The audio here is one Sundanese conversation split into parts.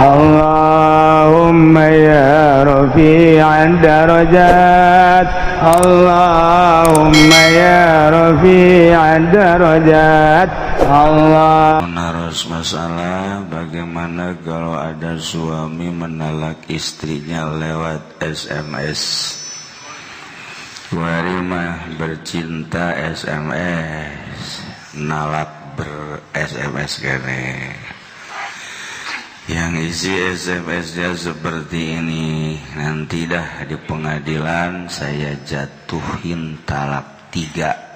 Allahumma ya rafi'ad darajat, Allahumma ya rafi'ad darajat. Allah. Menaros masalah, bagaimana kalau ada suami menalak istrinya lewat SMS? Warimah bercinta SMS, nalak ber SMS kene. Yang isi SMS-nya seperti ini, nanti dah di pengadilan saya jatuhin talak 3.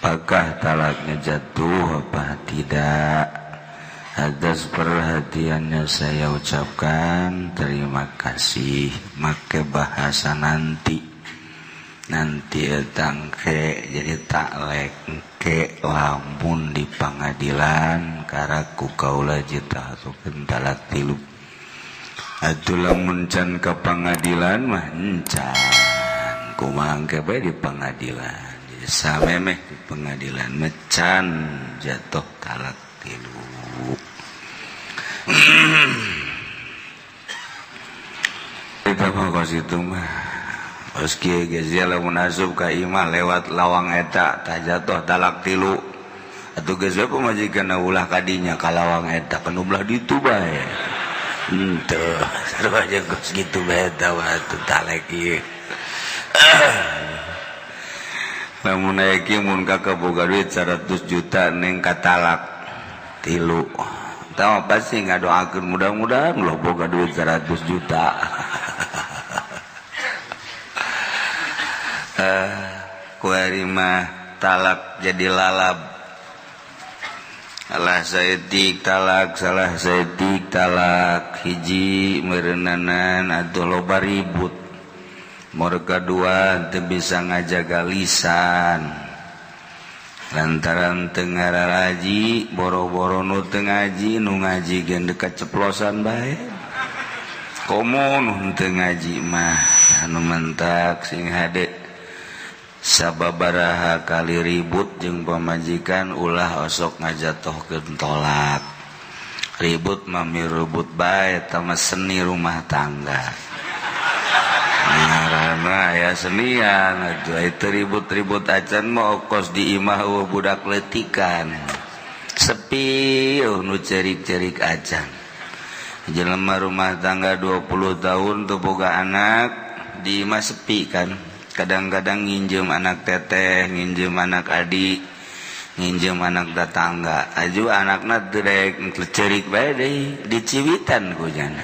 Apakah talaknya jatuh apa tidak? Atas perhatiannya saya ucapkan terima kasih. Make bahasa nanti. Nanti tangke jadi taklek ke lamun di pengadilan karaku kaula jatuhkeun talak 3. Atuh lamun can ka pengadilan mah encan kumaha engke bae di pengadilan. Samemeh di pengadilan mecan jatuh talak 3. Kita mah kos itu mah kos kieu geus lamun asup ka imah lewat lawang eta tah jatuh talak 3. Atuh geus we pamajikan ulah kadinya ka lawang eta kan ulah ditu bae. Henteu sarua jeung kos kitu bae eta mah atuh talek ieu. Lamun aya kieu mun kakak boga duit 100 juta neng katalak 3. Tah pasti ngadoakeun mudah-mudahan loh boga duit 100 juta. Kuari mah talak jadi lalab. Salah saeutik talak, salah saeutik talak, hiji meureunnanan atuh loba ribut. Mereka dua teu bisa ngajaga lisan lantaran teu ngararaji, boro-boro nu teu ngaji, nu ngaji ge dekat ceplosan bae. Komo nu teu ngaji mah anu mentak sing hade sababaraha kali ribut jeung pamajikan ulah osok ngajatohkeun tolak. Ribut mah mirubut bae eta mah seni rumah tangga. Ngaranna aya senian atuh itu ribut-ribut acan mah kos di imah eueuh budak leutikan. Sepi eueuh nu cerik-cerik acan. Jelema rumah tangga 20 tahun teu boga anak di imah sepi kan. Kadang-kadang nginjem anak teteh, nginjem anak adik, nginjem anak tetangga. Aju anakna teu daek cerik bae deui, diciwitan ku jana.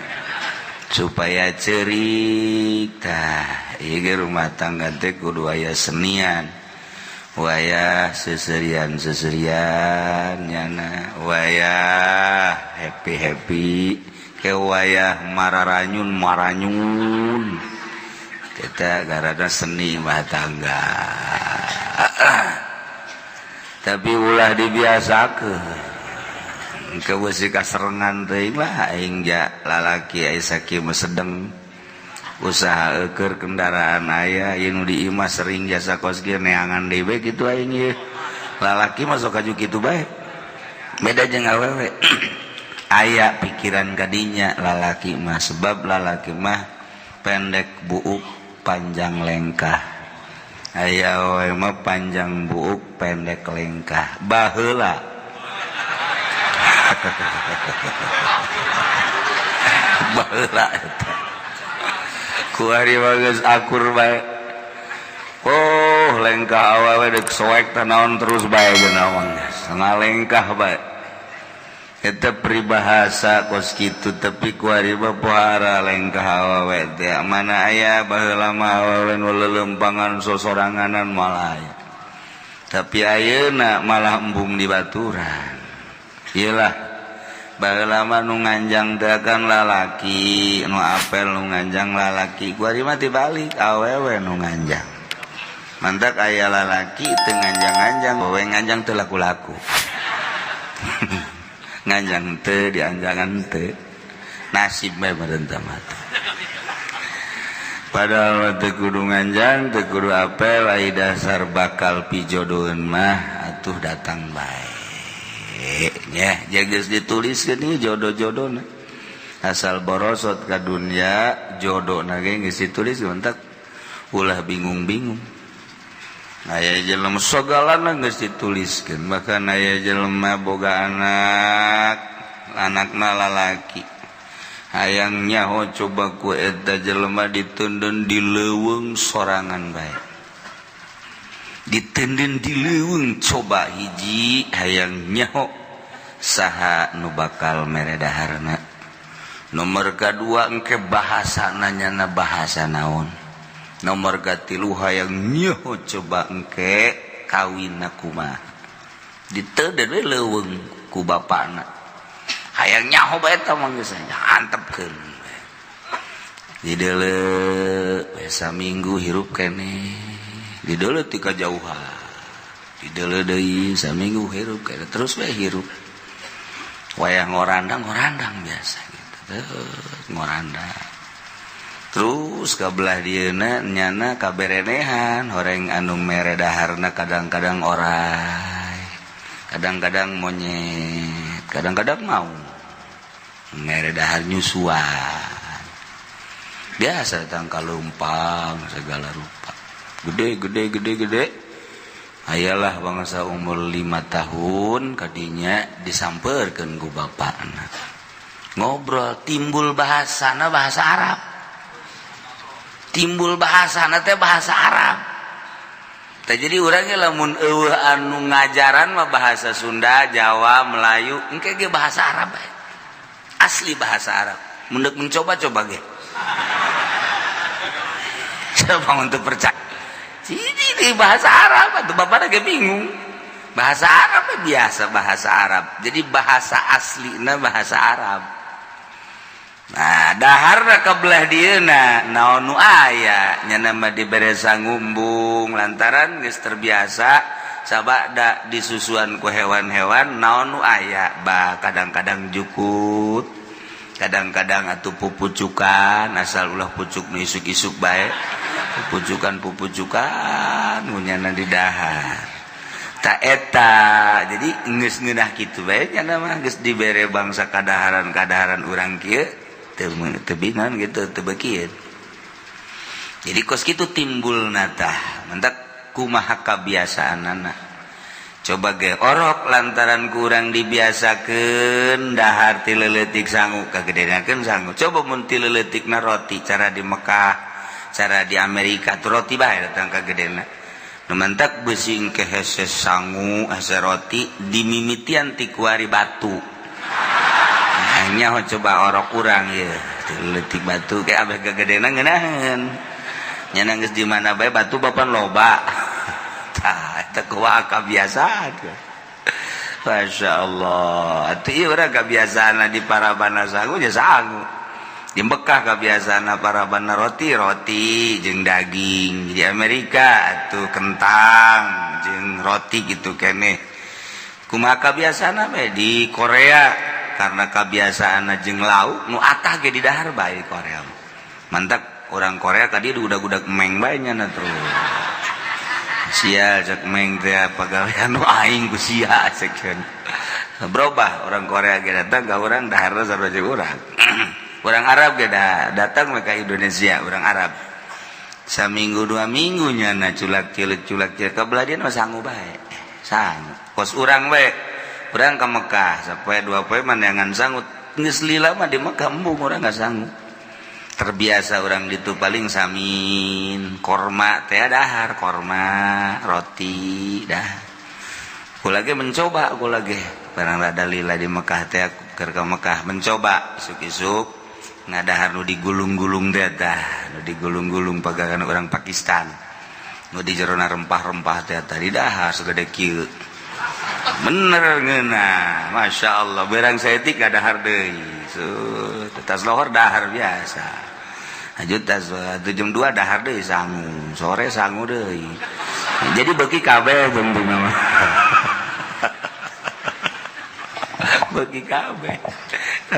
Supaya cerik tah ieu ge rumah tangga teh kudu aya senian, wayah seserian-seserian nyana, wayah happy-happy, ke wayah mararanyun-maranyun. Kita gara-gara seni rumah tangga. Tapi ulah dibiasakeun. Kewesi kaserengan teuing lah aing ja lalaki aya sakieu mah sedeng usaha eueur kendaraan aya ieu nu di imah sering jasa kos kieu neangan deui bae kitu aing ieu lalaki mah sok kaju kitu bae beda jeung awewe. Aya pikiran kadinya lalaki mah sebab lalaki mah pendek buuk panjang lengkah, aya awewe mah panjang buuk pendek lengkah baheula. Baheula eta kuari mah geus akur bae. Oh lengkah awewe deuk soek teh naon terus bae geuna mah geus ngalengkah bae. Eta peribahasa kos kitu tapi kuari mah pohara lengkah awewe teh mana aya baheula mah awewe nu leuleumpangan sosoranganan malah aya. Tapi ayeuna malah embung di baturan. Iyalah baheula mah nu nganjang teh kan lalaki, nu apel nu nganjang lalaki, kuari mah tibalik awewe nu nganjang. Mantak aya lalaki teu nganjang-nganjang, awewe nganjang teu laku-laku. Nganjang teu dianjangan teu. Nasib bae meureun teh mah. Padahal teu kudu nganjang, teu kudu apel, ai dasar bakal pijodoheun mah atuh datang bae. Nya, geus dituliskeun ieu jodoh-jodohna. Asal borosot ka dunya jodoh nage geus ditulis, mentak ulah bingung-bingung. Aya jelema sagalana geus dituliskeun. Bahkan aya jelema boga anak, anakna lalaki, hayang nyaho coba ku eta jelema ditundun di leuweung sorangan bae, ditenden di leuweung. Coba hiji, hayang nyaho saha nu bakal mere daharna. Nomor kedua, engke bahasa nanyana bahasa naon. Nomor katilu, hayang nyaho coba engke kawin kumaha. Ditenden we leuweung ku bapakna, hayang nyaho bae eta mah geus antepkeun. Dideuleu saminggu hirup keneh, dideuleu ti kajauhan, dideuleu deui saminggu hirup keneh, terus we hirup. Wayah ngorandang, ngorandang biasa gitu, terus ngorandang terus ka belah dieuna. Nyana kaberenehan horeng anu mere daharna, kadang-kadang orai, kadang-kadang monyet, kadang-kadang mau mere dahar nyusuan biasa, tangkal lumpang segala rupa. Gede gede gede gede, ayalah bangsa umur 5 tahun kadinya disamperkan ku bapakna, ngobrol, timbul bahasana bahasa Arab, timbul bahasa teh bahasa Arab. Tah, jadi orangnya lamun euweuh anu ngajaran mah bahasa Sunda, Jawa, Melayu, engke ge bahasa Arab bae. Asli bahasa Arab. Mun mencoba, coba ge. Coba untuk percaya. Ini bahasa Arab atau bapak lagi bingung. Bahasa Arab biasa bahasa Arab. Jadi bahasa aslina bahasa Arab. Nah, dahar ka belah dieuna naon nu aya, nya mah dibere sangumbung lantaran geus terbiasa sabada disusuan ku hewan-hewan. Naon nu aya bah, kadang-kadang jukut, kadang-kadang atuh pupucukan, asal ulah pucuk nu isuk-isuk bae, pupucukan pupucukan nyana di dahar. Tak eta jadi geus ngeunah kitu bae, nya mah geus dibere bangsa kadaharan-kadaharan urang kieu teu tebingan gitu, teu beukieun. Jadi kos kitu timbul natah, mentak kumaha kabiasaanana coba ge orok lantaran kurang dibiasakeun dahar ti leuletik sangu, kagedenakeun sangu. Coba mun ti leuletikna roti, cara di Mekah, cara di Amerika tuh roti bae datang kagedena. Nu mantak beusi engke hese sangu, hese roti, dimimitian ti kuari batu. Nya coba orok kurang ya letik batu kayak abeh kegedena ngeunaheun nya, geus di mana bae batu bapan loba. Tah, eta kumaha kabiasaan. Masya Allah, atuh ieu urang kabiasaan di parabana sangu nya sangu, di Mekah kabiasaan parabana roti, roti jeung daging, di Amerika atuh kentang jeung roti gitu keneh. Kumaha kabiasaan bae di Korea, karena kebiasaan jeung lauk nu atah ge di dahar bae Korea. Mantap, orang Korea tadi udah-udah meng bae nya terus. Sia cek meng teh pagawean nu aing ku sia cek. Berubah orang Korea ge datang ka urang, daharna sarua jeung urang. Orang Arab ge datang ke Indonesia, orang Arab saminggu 2 minggu nyana culak cilik culak cilik, ka belah dieu mah sangu bae, sangu kos urang bae. Urang ke Mekah sampai 2 poe mandangan sangu, geus lila mah di Mekah embung urang nggak sangu. Terbiasa orang itu paling samin korma teh, dahar korma roti dah. Aku lagi mencoba, aku lagi barang rada lila di Mekah teh, aku ke Mekah mencoba isuk-isuk ngadahar nu digulung-gulung teh, dah nu digulung-gulung pagakan orang Pakistan, nu di jerona rempah-rempah teh, tadi dahar segede kieu. Bener ngeuna, Masya Allah, berang saeutik dahar deui. Tas lohor dahar biasa. Lanjut tas jam 2 dahar deui sangu, sore sangu deui. Jadi beuki kabeh penting mah. Beuki kabeh.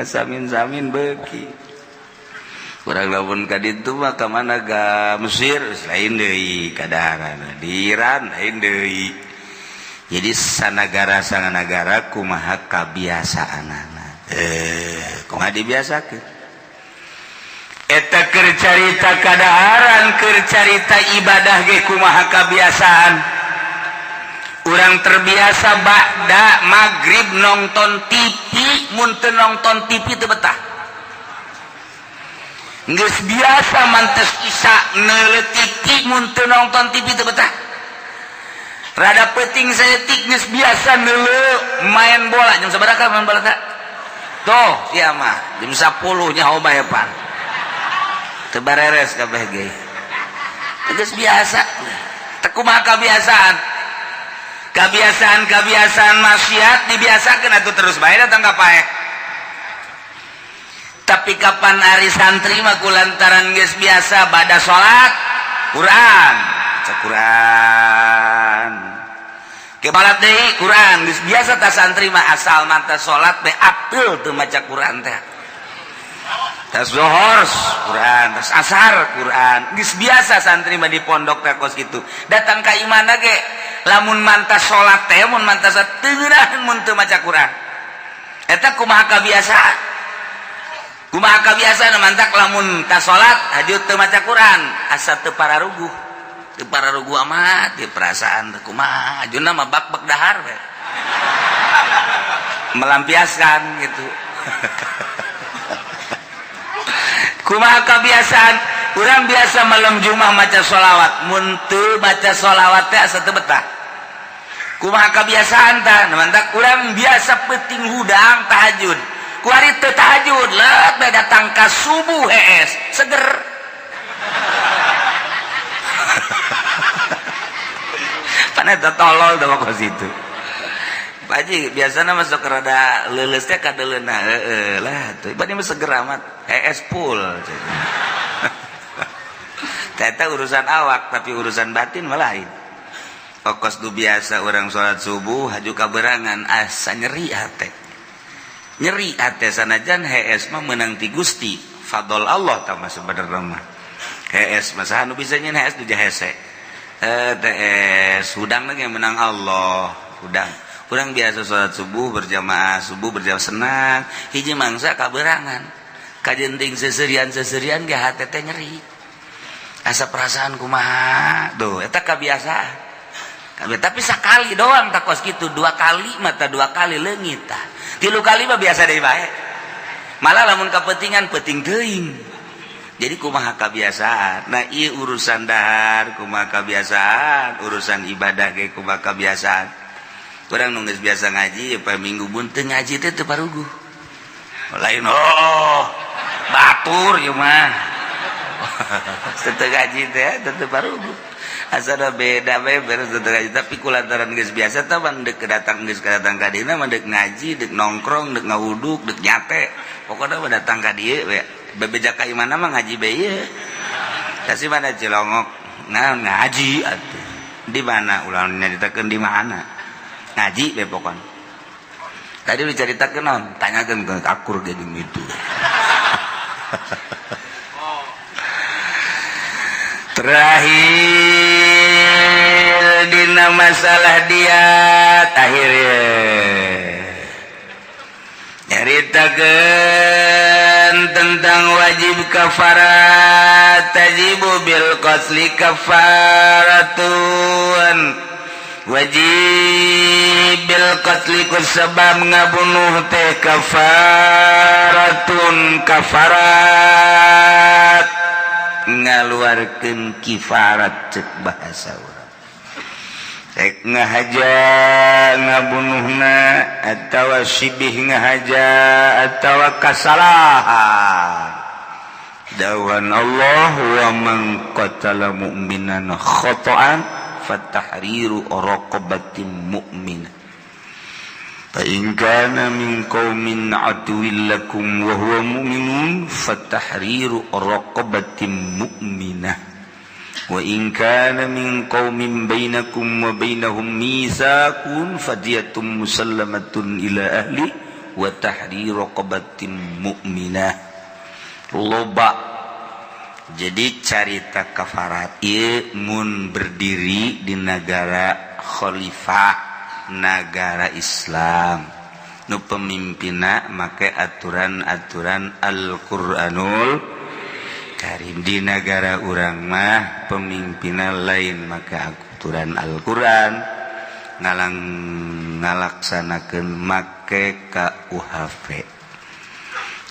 Samin-samin beuki. Kurang lamun ka ditu mah ka mana, ka Mesir lain deui kadaharan, di Iran lain deui. Jadi sanagara sanganagara kumaha kabiasaanana. Kumaha dibiasakeun eta keur carita kadaharan, keur carita ibadah ge kumaha kabiasaan. Urang terbiasa ba'da maghrib nonton TV, mun teu nonton TV teu betah. Geus biasa mantes isya neuleuh TV, mun teu nonton TV teu betah. Rada peuting saeutik geus biasa neuleuh main bola. Jam sabaraha main bola teh? Tuh, sia mah jam 10 nyaho bae pan. Teu bareres kabeh ge. Geus biasa. Teu kumaha kabiasaan. Kebiasaan-kebiasaan maksiat dibiasakeun atuh terus bae datang ka paeh. Tapi kapan ari santri mah kulantaran geus biasa bada salat Quran, baca Quran. Kebalat deui Quran, geus biasa ta santri mah asal manta salat bae apeul teu maca Quran teh. Tas zuhur Quran, tas asar Quran. Geus biasa santri mah di pondok teh kos kitu. Datang ka imana ge lamun mantas salat teh mun mantas teu ngeunaheun mun teu maca Quran. Eta kumaha kabiasaan? Kumaha kabiasaan mantak lamun tas salat hajut teu maca Quran, asa teu pararuguh. Teu pararuguh amat di perasaan teu kumaha, hajuna mah bak-bak dahar we. Melampiaskan gitu. Kumaha kebiasaan urang biasa malam Jumat maca sholawat, mun teu baca sholawat teh asa teu betah. Kumaha kebiasaan tah mantak urang biasa peuting hudang tahajud, kuari teu tahajud let bae datang ka subuh hees seger. Pan eta tolol da kos itu. Pak Haji biasana masuk rada leuleus teh kadeuleuna heeh lah tuh bani mah seger amat hees full. Eta urusan awak tapi urusan batin mah lain. Okos du biasa orang salat subuh haju kaberangan asa nyeri hate. Nyeri hate sanajan hees mah meunang ti Gusti fadl Allah tah mah sebenarna mah. Hees mah saha nu bisa nyeun hees du hese. TS hudang lagi menang Allah hudang. Kurang biasa sholat subuh berjamaah senang hiji mangsa kaberangan kajenting seserian ge hate teh nyeri asa perasaan kumaha tuh eta kabiasaan. Tapi sakali doang tak kos kitu, dua kali mata dua kali leungit tah, tilu kali mah biasa deui bae, malah lamun kapentingan penting teuing. Jadi kumaha kabiasaan. Nah ieu urusan dahar kumaha kabiasaan, urusan ibadah ge kumaha kabiasaan. Orang nunggu biasa ngaji apa minggu bunting ngaji teh teu paruguh. Lain oh batur ieu mah. Teu ngaji teh teu paruguh. Asana beda bae beres teu ngaji tapi kulantaran geus biasa tah mah deuk datang geus datang ka dieu mah deuk ngaji, deuk nongkrong, deuk ngawuduk, deuk nyate. Pokona mah datang ka dieu we. Bebeja ka imana mah ngaji bae ieu. Kasih mana Cilongok? Nah ngaji atuh. Di mana ulah nyaritakeun di mana? Ngaji be pokon. Tadi diceritakeun naon? Tanyakeun ke akur ge jeung itu. Terakhir dina masalah diat akhirnya nyaritakeun tentang wajib kafarat tajibu bil qatli kafaratun. Wajib bil qatli ku sebab ngabunuh teh kafaratun kafarat ngaluarkeun kifarat cek bahasa urang. Cek ngahaja ngabunuhna atawa sibih ngahaja atawa kasalahan. Dawan Allah wa man qatala mu'minan khata'an fatahriru raqabatin mu'minah. Fa in kana min qaumin aduwwin lakum wa huwa mu'minun fatahriru raqabatin mu'minah. Wa in kana min qaumin bainakum wa bainahum mitsaqun fadiyatun musallamatun ila ahli wa tahriru raqabatin mu'minah. Loba. Jadi carita kafarat ieu mun berdiri di negara khalifah, negara Islam. Nu pemimpinna make aturan-aturan Al-Qur'anul Karim. Di negara urang mah pemimpinna lain make aturan Al-Qur'an, ngalang ngalaksanakeun make KUHP.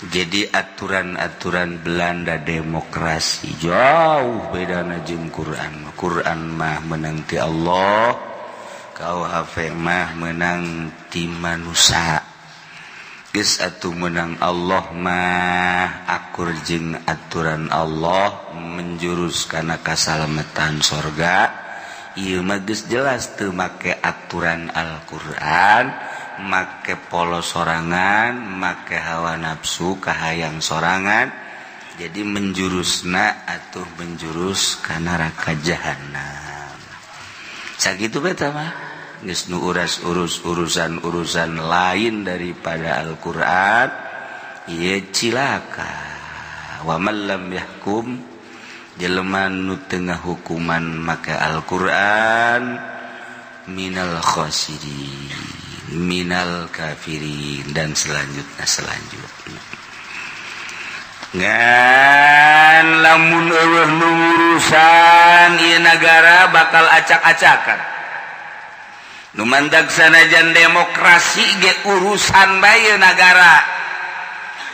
Jadi aturan-aturan Belanda demokrasi jauh beda jeung Quran. Quran mah menang ti Allah, KUHP mah menang ti manusia. Geus atuh, menang Allah mah akur jeung aturan Allah, menjurus kana kasalamatan sorga. Ieu mah geus jelas teu make aturan Al-Qur'an, make polo sorangan, make hawa nafsu kahayang sorangan. Jadi menjurusna atuh menjurus ka neraka jahanam. Sakitu beta mah. Geus nu uras urus urusan-urusan lain daripada Al-Qur'an ieu cilaka. Wa man lam yahkum, jelema nu teu ngahukuman make Al-Qur'an, minal khasirin, minal kafirin, dan selanjutnya selanjutnya. Ngan lamun euweuh nu urusan ieu, nagara bakal acak-acakan. Nu mantak sanajan demokrasi ge urusan bae nagara.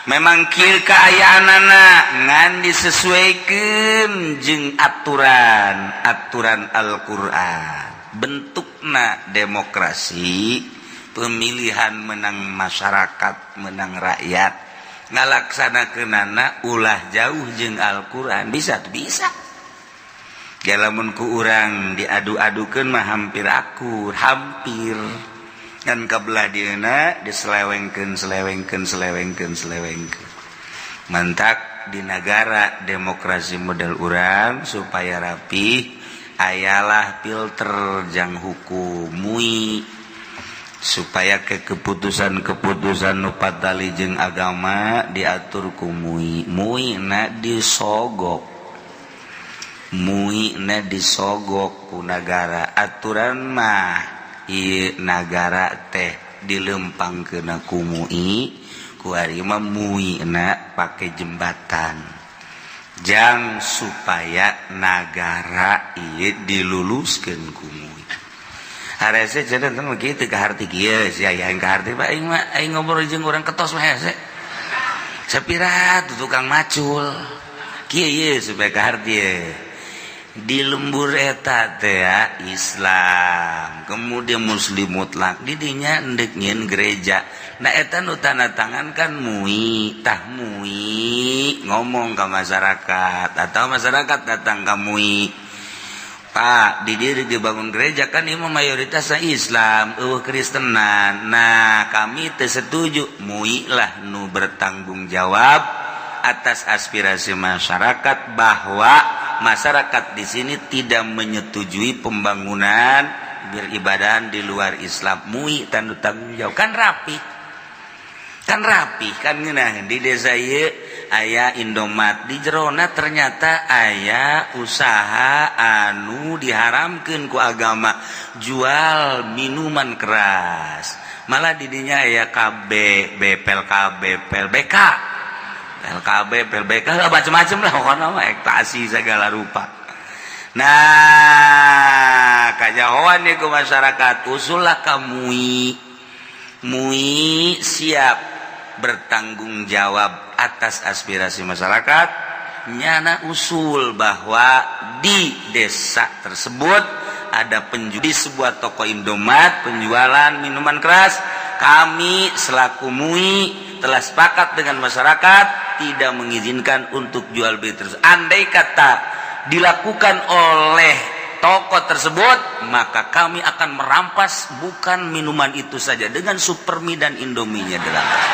Memang kieu kaayaanana, ngan disesuaikan jeung aturan aturan Al-Qur'an. Bentukna demokrasi, pemilihan menang masyarakat, menang rakyat, ngalaksanakeunana ulah jauh jeung Al-Qur'an. Bisa tuh, bisa. Lamun ku urang diadu-adukeun mah hampir akur, hampir kan. Kabelah dieuna diselewengkeun, selewengkeun, selewengkeun, selewengkeun. Mantak di negara demokrasi model urang, supaya rapi, ayalah filter jang hukum MUI, supaya ke keputusan-keputusan nu patali jeung agama diatur ku MUI. MUI na disogok, MUI na disogok ku nagara. Aturan mah ieu nagara teh dilempang kena ku MUI. Ku ari mah MUI na pake jembatan jang supaya nagara ieu diluluskeun ku MUI. Harese cenah teh kitu kaharti kieu sia yang kaharti. Pak, aing mah aing ngobrol jeung urang ketos mah hese. Sapira tuh tukang macul kieu ye supaya kaharti ye. Di lembur eta teh ya, Islam kemudian Muslim mutlak, didinya endek nyieun gereja. Nah, eta nu tanda tangan kan MUI. Tah, MUI ngomong ke masyarakat atau masyarakat datang ke MUI, "Pak, di dieu dibangun gereja kan ini mayoritas Islam, euweuh Kristenan. Nah, kami teu setuju." MUI lah nu bertanggung jawab atas aspirasi masyarakat bahwa masyarakat di sini tidak menyetujui pembangunan beribadah di luar Islam. MUI tanda tanggung jawab, kan rapi, kan rapi, kan ngeunah. Di desa ieu aya Indomaret, di jerona ternyata aya usaha anu diharamkeun ku agama, jual minuman keras. Malah didinya aya KB, BPL, KB, PLBK, LKB, PLBK, macam-macam lah pokoknya mah, ekstasi segala rupa. Nah, kajahoan nih ke masyarakat, usullah ka MUI. MUI siap bertanggung jawab atas aspirasi masyarakat. Nyana usul bahwa di desa tersebut ada penjual di sebuah toko Indomaret penjualan minuman keras. Kami selaku MUI telah sepakat dengan masyarakat tidak mengizinkan untuk jual beli terus. Andai kata dilakukan oleh toko tersebut, maka kami akan merampas bukan minuman itu saja, dengan supermi dan indominya dirampas.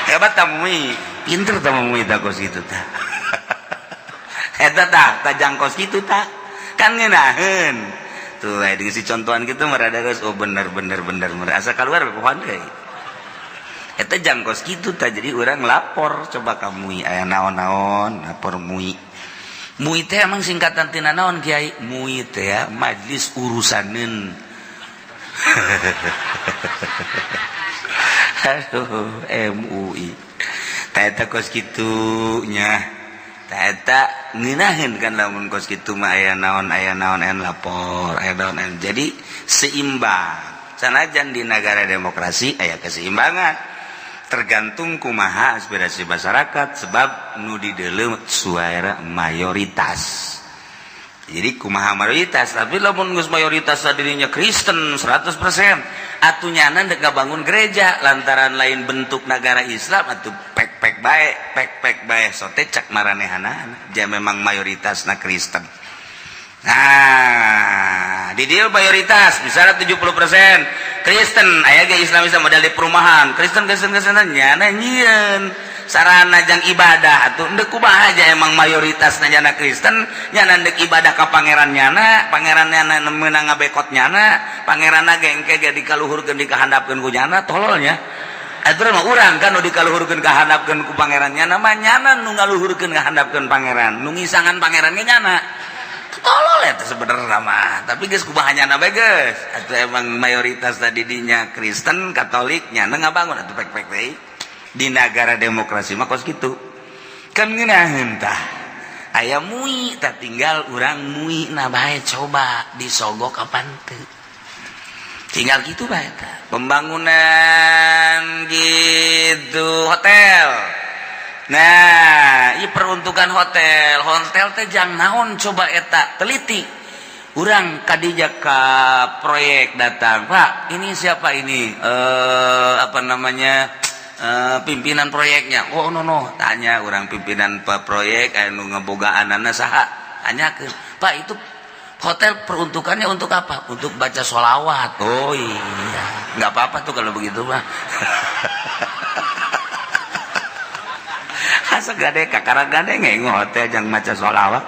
Hebat tak MUI? Pinter tak MUI? Tak kos gitu tak? Eta tah tajang kos gitu tak kan ngeunaheun tuh. Dengan si contohan gitu merada geus, oh, bener bener bener. Merasa keluar pohon deui eta jangkos gitu tak. Jadi orang lapor coba ka MUI, aya naon-naon lapor MUI. MUI teh emang singkatan tina naon, Kiai? MUI teh ya Majlis Urusaneun. Aduh, MUI tah eta kos kitu nya, tah eta ngeunaheun kan lamun kos kitu mah aya naon, aya naon, aya lapor, aya naon, aya. Jadi seimbang. Sanajan di negara demokrasi aya keseimbangan, tergantung kumaha aspirasi masyarakat, sebab nu dideuleu suara mayoritas. Jadi kumaha mayoritas, tapi lamun geus mayoritas dirinya Kristen 100%, atuh nyana dek bangun gereja lantaran lain bentuk negara Islam, atuh pek-pek bae, pek-pek bae sote cak maranehanana. Dia memang mayoritas na Kristen. Nah, di dia mayoritas misalnya 70% Kristen, aya ge Islam bisa modal di perumahan Kristen, Kristen, Kristen, nyana nyieun sarana jang ibadah. Atuh ndek kumaha aja emang mayoritas nyana Kristen, nyana ndek ibadah ka pangeran nyana, pangeran nyana meunang ngabekot nyana, pangeran ge engke ge dikaluhurkeun, dikahandapkeun ku nyana. Tololnya atuh mah urang kan nu dikaluhurkeun, kahandapkeun ku pangeran nyana mah, nyana nu ngaluhurkeun, kahandapkeun pangeran, nu ngisangan pangeran ge nyana. Tolol eta sebenarnya mah, tapi geus kumaha nyana bae geus atuh. Emang mayoritas tadi dinya Kristen Katolik, nyana ngabangun atuh pek-pek deui. Di negara demokrasi mah kos kitu kan ngeunaheun. Tah aya MUI, tah tinggal urang MUI na bae, coba disogok kapan teu, tinggal gitu bae. Tah pembangunan gitu hotel. Nah, ieu peruntukan hotel, hotel teh jang naon coba eta teliti. Urang kadija ka proyek datang, "Pak, ini siapa ini?" Apa namanya? Pimpinan proyeknya. Oh no no, tanya orang pimpinan pak proyek anu ngebogaan saha, tanya ke, "Pak, itu hotel peruntukannya untuk apa?" "Untuk baca sholawat." "Oh iya, nggak apa-apa tuh kalau begitu mah." Asa gade kakara gade nggak hotel jangan maca sholawat.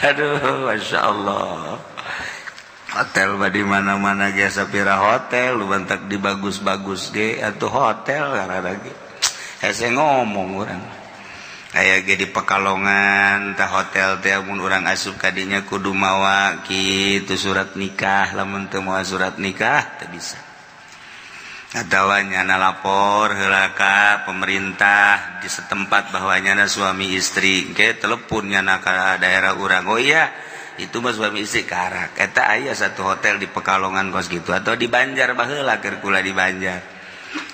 Aduh, masya Allah. Hotel mah di mana-mana ge, sapira hotel lu bantak di bagus-bagus ge atuh hotel karena lagi hese ngomong urang. Aya ge di Pekalongan tah hotel teh, mun urang asup kadinya kudu mawa kitu surat nikah. Lamun teu mawa surat nikah teu bisa, atawa nyana lapor heula ka pemerintah di setempat bahwa nyana suami istri ke telepon nyana ka daerah urang. "Oh iya, itu mah suami istri." Karak eta aya satu hotel di Pekalongan kos gitu, atau di Banjar baheula keur kula di Banjar,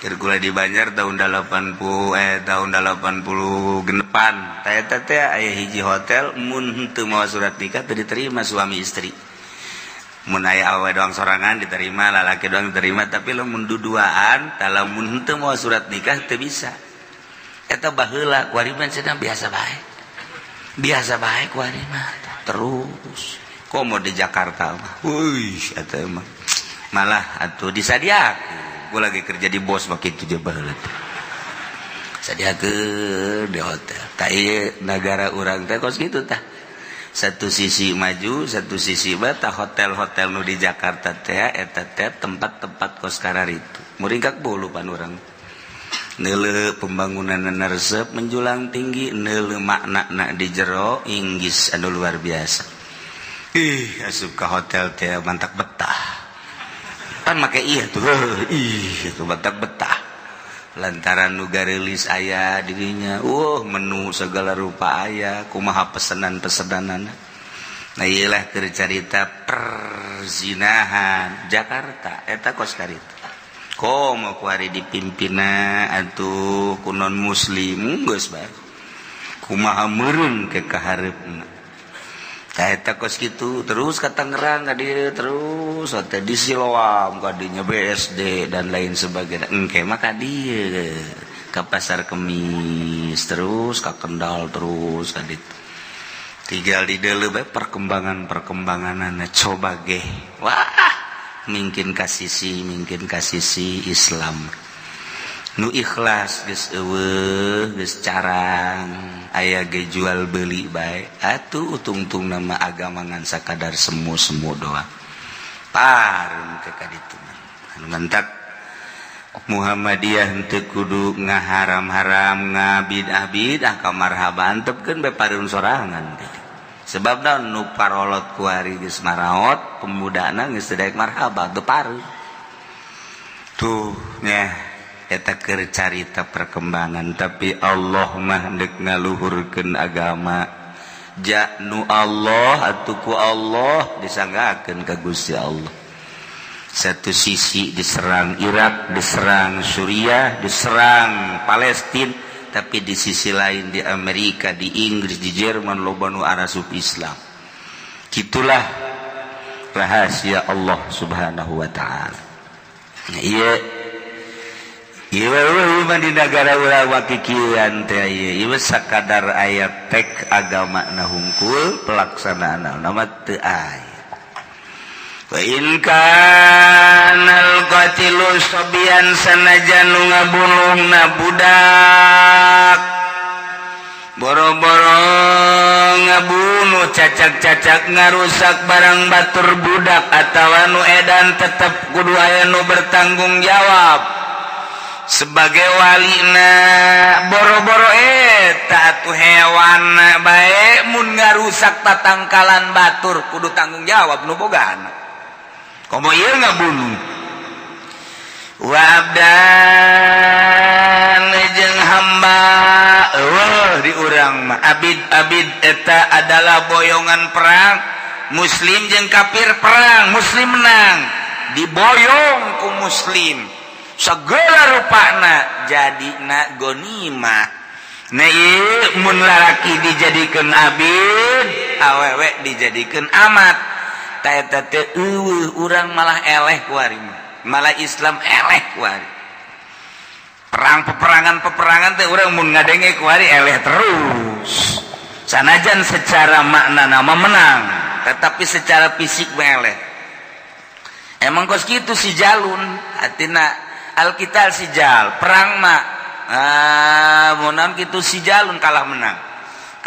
keur kula di Banjar tahun 80, tahun 80 genepan. Tah eta teh aya hiji hotel, mun henteu mawa surat nikah teu diterima suami istri. Mun aya awewe doang sorangan diterima, lalaki doang diterima, tapi lamun duduaan tah lamun henteu mawa surat nikah teu bisa. Eta baheula, kuari mah cenah biasa bae, biasa bae kuari mah. Terus komo di Jakarta mah, wih, eta mah malah atuh disadiakeun. Gua lagi kerja di bos mah kitu je baheula teh, sadiakeun di hotel. Tah ieu negara urang teh kos kitu. Tah satu sisi maju, satu sisi bata hotel-hotel nu di Jakarta teh eta teh tempat-tempat kos kararitu muringkak bulu pan urang. Neuleu pembangunan resep menjulang tinggi, neuleu makna na di jero inggis anu luar biasa. Ih, asup ka hotel teh mantak betah pan make iya tuh. Ih, itu mantak betah lantaran nu garelis aya dirinya. Menu segala rupa aya, kumaha pesenan-pesenanana. Nah, iyalah keur carita perzinahan Jakarta eta kos karita. Komo kuari dipimpina atuh ku non muslim geus bae, kumaha meureun ke kahareupna. Tah eta kos kitu terus ka Tangerang, ka dieu terus teh di Siloam kadinya BSD dan lain sebagainya. Engke mah ka dieu ka Pasar Kemis, terus ka Kendal, terus ka ditu. Tinggal di deuleu bae perkembangan-perkembanganana coba ge. Wah, mungkin kasisi, mungkin kasisi Islam nu ikhlas geus eueuh, geus carang aya ge jual beli bae atuh. Utungtung nama agama ngan sakadar semu-semu doang parun ke kaditu. Anu mantak Muhammadiyah henteu kudu ngaharam-haram, ngabidah-bidah ka marhaban, antepkeun bae parun sorangan. Sebab naon? Nu parolot kuari geus maraot, pemudana geus teu daek marhaba teu parun. Tuh nya eta keur carita perkembangan, tapi Allah mah deuk ngaluhurkeun agama. Ja nu Allah atuh ku Allah disanggakeun ka Gusti Allah. Satu sisi diserang Irak, diserang Suriah, diserang Palestina, tapi di sisi lain di Amerika, di Inggris, di Jerman loba nu arasup Islam. Gitulah rahasia Allah Subhanahu wa taala. Ieu ieu mah di negara urang kikieuan teh ieu ieu sakadar aya tek agama na hungkul, pelaksanaan mah teu aya. Wa in kanal qatilu sabiyan, sanajan nu ngabunuhna budak, boro-boro ngabunuh, cacak-cacak ngarusak barang batur budak atawa nu edan, tetep kudu aya nu bertanggung jawab sebagai walina. Boro-boro eta atuh, hewan bae mun ngarusak tatangkalan batur kudu tanggung jawab nu bogana, komo ieu ngabunuh. Wa abdan, jeung hamba. Eueuh di urang mah abid abid eta adalah boyongan perang. Muslim jeung kafir perang, muslim menang, diboyong ku muslim segala rupana jadi na gonimah. Nah, ieu mun lalaki dijadikeun abid, awewe dijadikeun amat. Ta eta teh eueuh, urang malah eleh kuari mah. Malah Islam eleh kuari. Perang, peperangan peperangan teh urang mun ngadenge kuari eleh terus. Sanajan secara makna nama menang, tetapi secara fisik mah eleh. Emang kos kitu si jalun, artina alkitab si jal, perang mah ah mun kitu si jalun, kalah menang.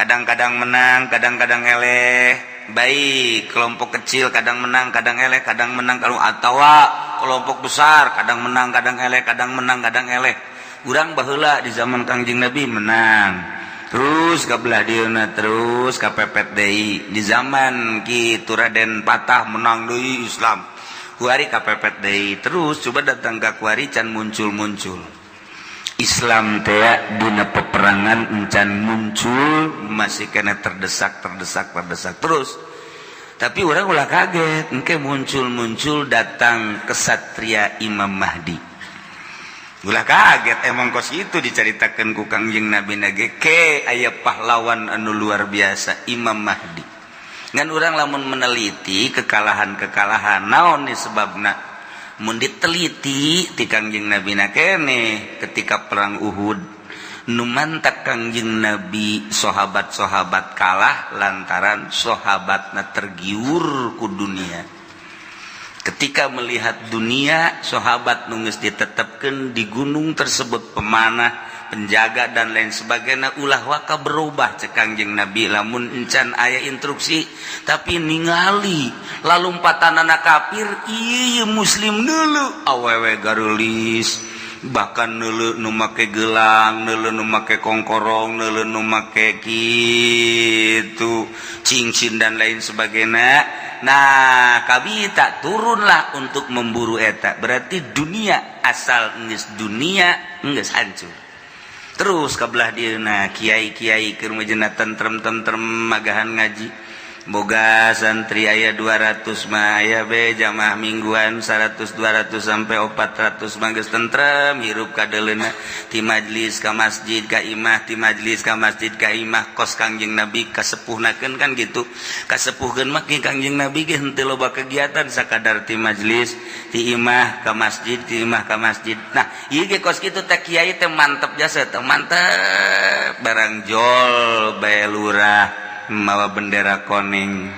Kadang-kadang menang, kadang-kadang eleh. Baik kelompok kecil kadang menang, kadang eleh, kadang menang kalau atawa kelompok besar kadang menang, kadang eleh, kadang menang, kadang eleh. Urang baheula di zaman Kangjeng Nabi menang. Terus ke belah dieuna terus kapepet deui. Di zaman kitu Raden Patah menang deui Islam. Kuari kapepet deui, terus coba datang ka kuari can muncul-muncul. Islam teh dina peperangan encan muncul, masih kena terdesak terdesak terdesak terus. Tapi orang ulah kaget engke muncul-muncul datang kesatria Imam Mahdi, ulah kaget. Emang kos itu diceritakan ku Kangjeng Nabi nage ke aya pahlawan anu luar biasa, Imam Mahdi. Ngan urang lamun meneliti kekalahan-kekalahan naon nih sebabna, mun diteliti ti Kangjeng Nabi na kene ketika perang Uhud nu mantak Kangjeng Nabi sahabat-sahabat kalah lantaran sahabatna tergiur ku dunia. Ketika melihat dunia, sahabat nu geus ditetapkeun di gunung tersebut pemanah, penjaga, dan lain sebagainya, ulah waka berubah cek Kangjeng Nabi lamun encan aya instruksi. Tapi ningali lalumpatan anak kafir, iya muslim dulu awewe garulis, bahkan neuleu nu make gelang, neuleu nu make kongkorong, neuleu nu make kitu cincin dan lain sebagainya. Nah, kabita turunlah untuk memburu eta. Berarti dunia, asal geus dunia geus hancur. Terus ka belah dieuna kiai-kiai keur majena tentrem tentrem magahan ngaji, boga santri aya 200 mah aya be jamaah mingguan 100, 200 sampai 400 mah geus tentrem hirup kadeleuna ti majlis ka masjid ka imah, ti majlis ka masjid ka imah, kos Kangjeng Nabi kasepuhnakeun kan gitu. Kasepuhkeun mah Kangjeng Nabi ge henteu loba kegiatan, sakadar ti majlis, ti imah ka masjid, ti imah ka masjid. Nah, ieu ge kos kitu teh kiai teh mantep jasa teh, mantep barang jol bae lurah mawa bendera kuning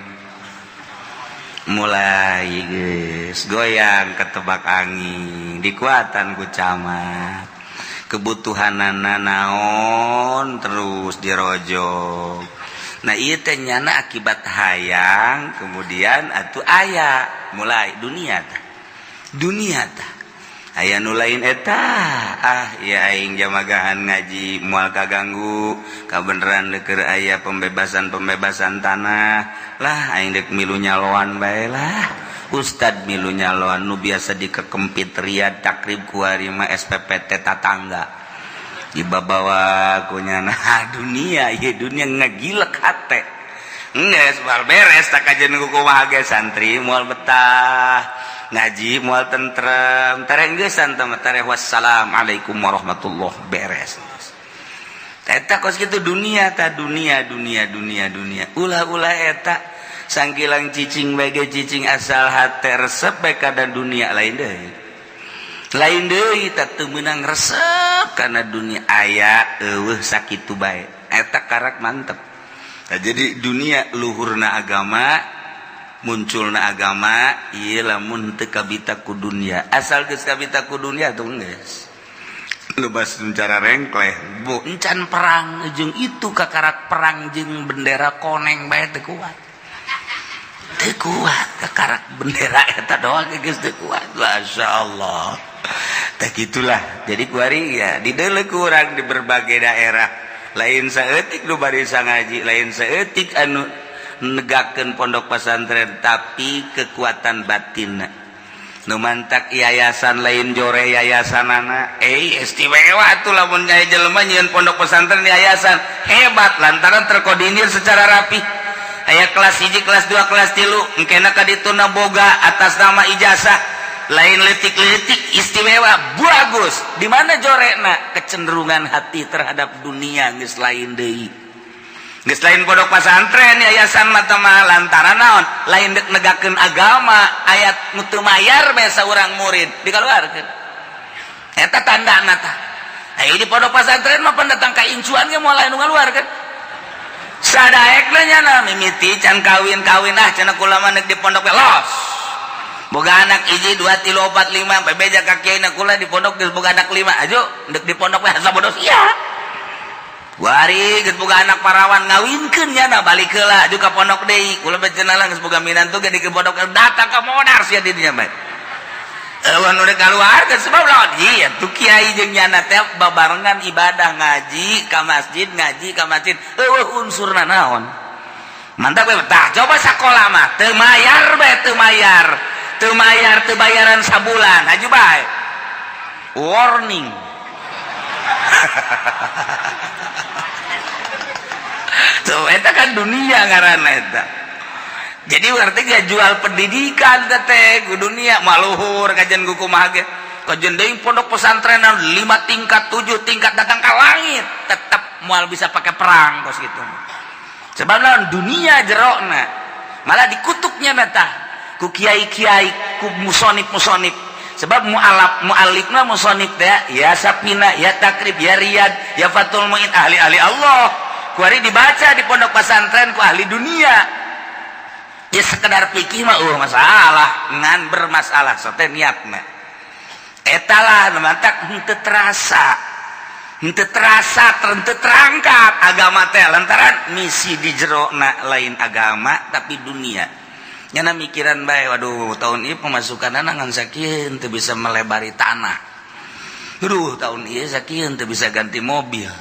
mulai geus goyang ketebak angin, dikuatan ku camat, kebutuhanana naon terus dirojok. Nah, ieu teh nyana akibat hayang kemudian atuh aya mulai dunia tah, dunia tah aya nu lain eta. Ah ya, aing jamagahan ngaji moal kaganggu, kabeneran keur aya pembebasan pembebasan tanah lah, aing dek milu nyaloan bae lah. Ustad milu nyaloan, nu biasa dikekempit Riyad Takrib kuari mah SPPT tatangga dibabawa ku nyana. Dunia ieu, dunia ngagilek hate. Geus moal beres tak kajian ku kumaha ge, santri moal betah ngaji, moal tentrem. Tereh geusan teh tereh, wassalamualaikum warahmatullah, beres. Eta kos kitu dunia ta, dunia, dunia, dunia, dunia. Ulah-ulah eta sangkilang cicing bae, cicing asal hate resep bae kana dunia. Lain deui, lain deui, tak teu meunang resep kana dunia. Aya eueuh sakitu bae, eta karak mantep. Nah, jadi dunia luhurna agama, munculna agama ieu lamun teu kabita ku dunia. Asal geus kabita ku dunia tuh geus lubas cara rengkleh. Bu, encan perang jeung itu, kakarak perang jeung bendera koneng bae teu kuat, teu kuat. Kakarak bendera eta doang geus teu kuat. Masya Allah, tak gitulah. Jadi kuari ya dideuleu kurang di berbagai daerah, lain saeutik nu bari ngaji, lain saeutik anu negakeun pondok pesantren, tapi kekuatan batin nu mantak yayasan lain jore yayasan anak. Istimewa tuh lamun aya jelema nyieun pondok pesantren yayasan, hebat, lantaran terkoordinir secara rapi. Aya kelas 1, kelas 2, kelas 3, engkena ka dituna boga atas nama ijazah, lain letik-letik, istimewa, bagus. Di mana jorekna? Kecenderungan hati terhadap dunia geus lain deui, geus lain pondok pesantren yayasan mata mah. Lantaran naon? Lain dek negakeun agama. Aya nu teu mayar biasa urang murid dikaluarkeun, eta tandana tah. Aya di pondok pesantren mah pendatang ka incuan ge moal aya nu ngaluarkeun. Sadaekna nyana mimiti can kawin-kawin, ah cenah kula mah di pondok los boga anak hiji, dua, tilu, opat, lima. Bebeja ka kiai, kula di pondok geus boga anak lima, aju dek di pondok we asa bodoh sia. Wari geus boga anak parawan, ngawinkeun nyana, balik heula aju ka pondok deui. Kula bae cenah geus boga minantu ge di pondok, datang ka modar sia di dinya bae. Eueuh nu kaluarkeun. Sebab lawan ieu tuh kiai jeung nyana teh babarengan ibadah, ngaji ka masjid, ngaji ka masjid, eueuh unsurna naon. Mantap we. Tah, coba sakola mah teu mayar bae, teu mayar, teu mayar, teu bayaran sabulan, aju bae warning. Tuh, eta kan dunia ngaranna eta. Jadi berarti gak jual pendidikan teh ku dunia maluhur. Kajian ku kumaha ge, kajian deui pondok pesantren lima tingkat, tujuh tingkat, datang ke langit, tetap moal bisa pakai perang kos gitu. Sebab lawan dunia jerokna, malah dikutuknya tah ku kiai-kiai, ku musonib-musonib. Sebab mualaf mualifna musonib teh ya Sapina, ya Takrib, ya Riyad, ya Fathul Muin, ahli-ahli Allah. Kuari dibaca di pondok pesantren ku ahli dunia. Ya sekedar pikir mah masalah, ngan bermasalah sote niatna. Etalah mantak henteu terasa, henteu terasa, henteu terangkat agama teh lantaran misi di jerona lain agama tapi dunia. Nyana mikiran bae, waduh, tahun ini pemasukan anak ngan sakieu, teu bisa melebari tanah. Aduh, tahun ieu sakieu, teu bisa ganti mobil.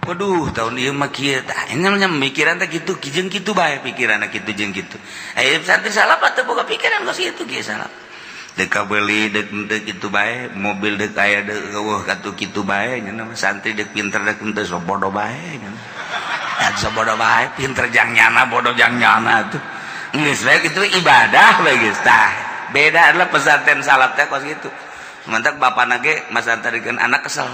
Waduh, tahun ieu mah kieu. Tah, ini namanya mikiran teh kitu jeung kitu bae, pikiran kitu jeung kitu. Aya santri salaf teu boga pikiran kos kitu ge. Salaf dek kabeli dek dek kitu bae, mobil dek aya dek eueuh katuh kitu bae. Nya santri dek pinter dek henteu, sok bodoh bae nya. So bodoh bae, pinter jang nyana, bodoh jang nyana tuh. Geus bae kitu ibadah bae geus. Tah, beda adalah pesantren salaf teh kos kitu. Mantak bapana ge masantarikeun anak kesel.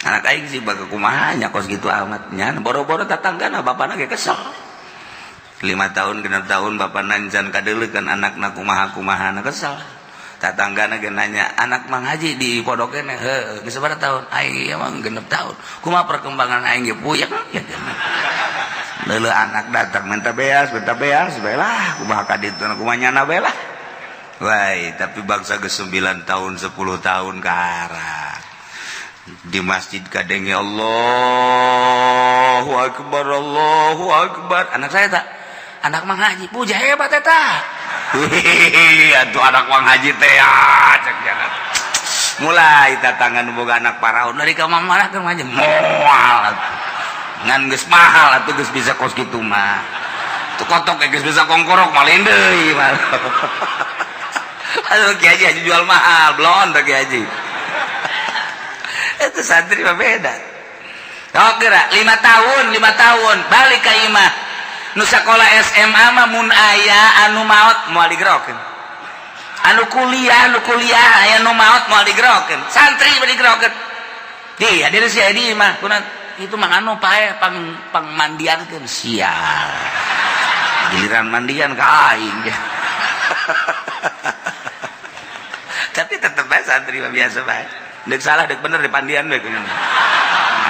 Anak aing sih baga kumaha nya kos gitu amat nya, boro-boro tatanggana, bapana ge kesel. 5 tahun, 6 tahun bapak nanjan kadeuleukeun anakna kumaha kumaha na kesel. Tatanggana ge nanya, "Anak Mang Haji di pondok keneh?" "Heuh." "Geus sabaraha tahun?" "Aing emang 6 tahun." "Kumaha perkembangan?" "Aing ge puyeng ya." Leuleuh anak datang minta beas, minta beas bae lah, kumaha ka ditu, kumaha nyana bae lah. Wai, tapi bangsa geus 9 tahun, 10 tahun ke arah di masjid kadenge Allahu Akbar, Allahu Akbar. Anak saya tak, anak Mang Haji, puja hebat eta. Hehehe, atuh anak Mang Haji teh ya cek jangan. Mulai tatangan boga anak paraun dari ka mana kan aja moal ngan geus mahal atuh, geus bisa kos kitu mah. Tuh kotok geus bisa kongkorok malin deui mah. Aduh, Kiai Haji jual mahal, blon tuh Kiai Haji. Itu santri mah beda. Oh, geura 5 tahun, 5 tahun balik ka imah. Nu sakola SMA mah mun aya anu maot moal digerokeun. Anu kuliah, anu kuliah aya nu maot moal digerokeun. Santri mah digerokeun. Di hadir si di imah kunaon itu mah anu pae pang pangmandiankeun sial. Giliran mandian ka aing ya. Tapi tetep bae santri mah biasa bae. Dek salah dek bener di pandian bae kunyana.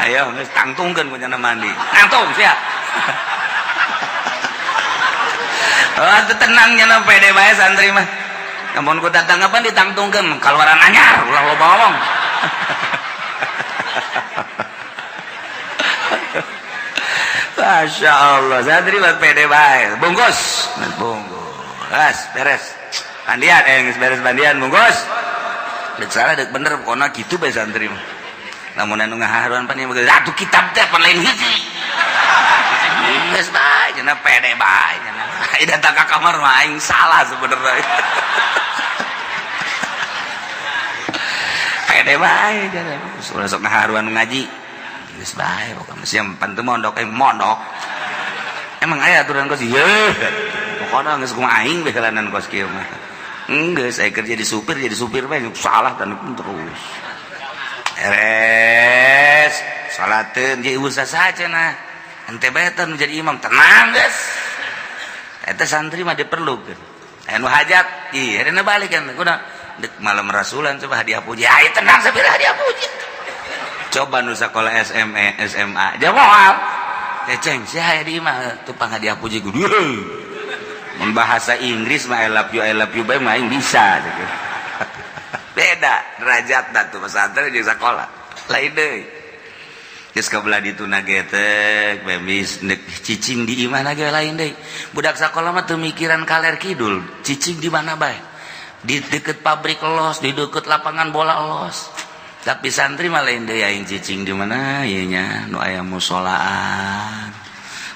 Ayo geus tangtungkeun kunyana mandi. Tangtung siap. Oh, atuh tenang nya pede bae santri mah. Namun ku tatanggapan ditangtungkeun kaluaran anyar ulah loba ngomong. Masya Allah, santri mah pede bae. Bungkus, bungkus, beres. Mandian, geus beres mandian, bungkus. Dek salah dek bener pokona kitu bae santri mah. Lamun anu ngaharuan pan ieu atuh kitab teh pan lain hiji. Geus bae cenah pede bae cenah. Ai datang ka kamar mah aing salah sebenarnya. Pede bae cenah. Ulah sok ngaharuan ngaji. Geus bae pokona sia pan teu mondok aing mondok. Emang aya aturan kos ieu. Pokona geus kumaha aing bae jalanan kos kieu mah. Geus aya kerja di supir jadi supir bae salah dan terus. Beres salateun jeung ibu saha cenah. Ente bae teh nu jadi imam tenang geus. Eta santri mah diperlukeun. Aya nu hajat, ih ayeuna balik kan kunaon dek malam rasulan coba hadiah puji. Ayo tenang sapira hadiah puji. Coba nu sakola SME SMA jawab. Ceng sia di imah tupang hadiah puji gede. Mun bahasa Inggris mah I love you bae mah aing bisa gitu. Beda derajatna tuh pesantren jeung sakola. Lain deui. Geus kabelah ditu na getek bemis nek cicing di imah na ge lain deui. Budak sakola mah teu mikiran kaler kidul, cicing di mana bae. Di deket pabrik los, di deket lapangan bola los. Tapi santri mah lain deui aing cicing di mana ieu nya nu aya musolaan.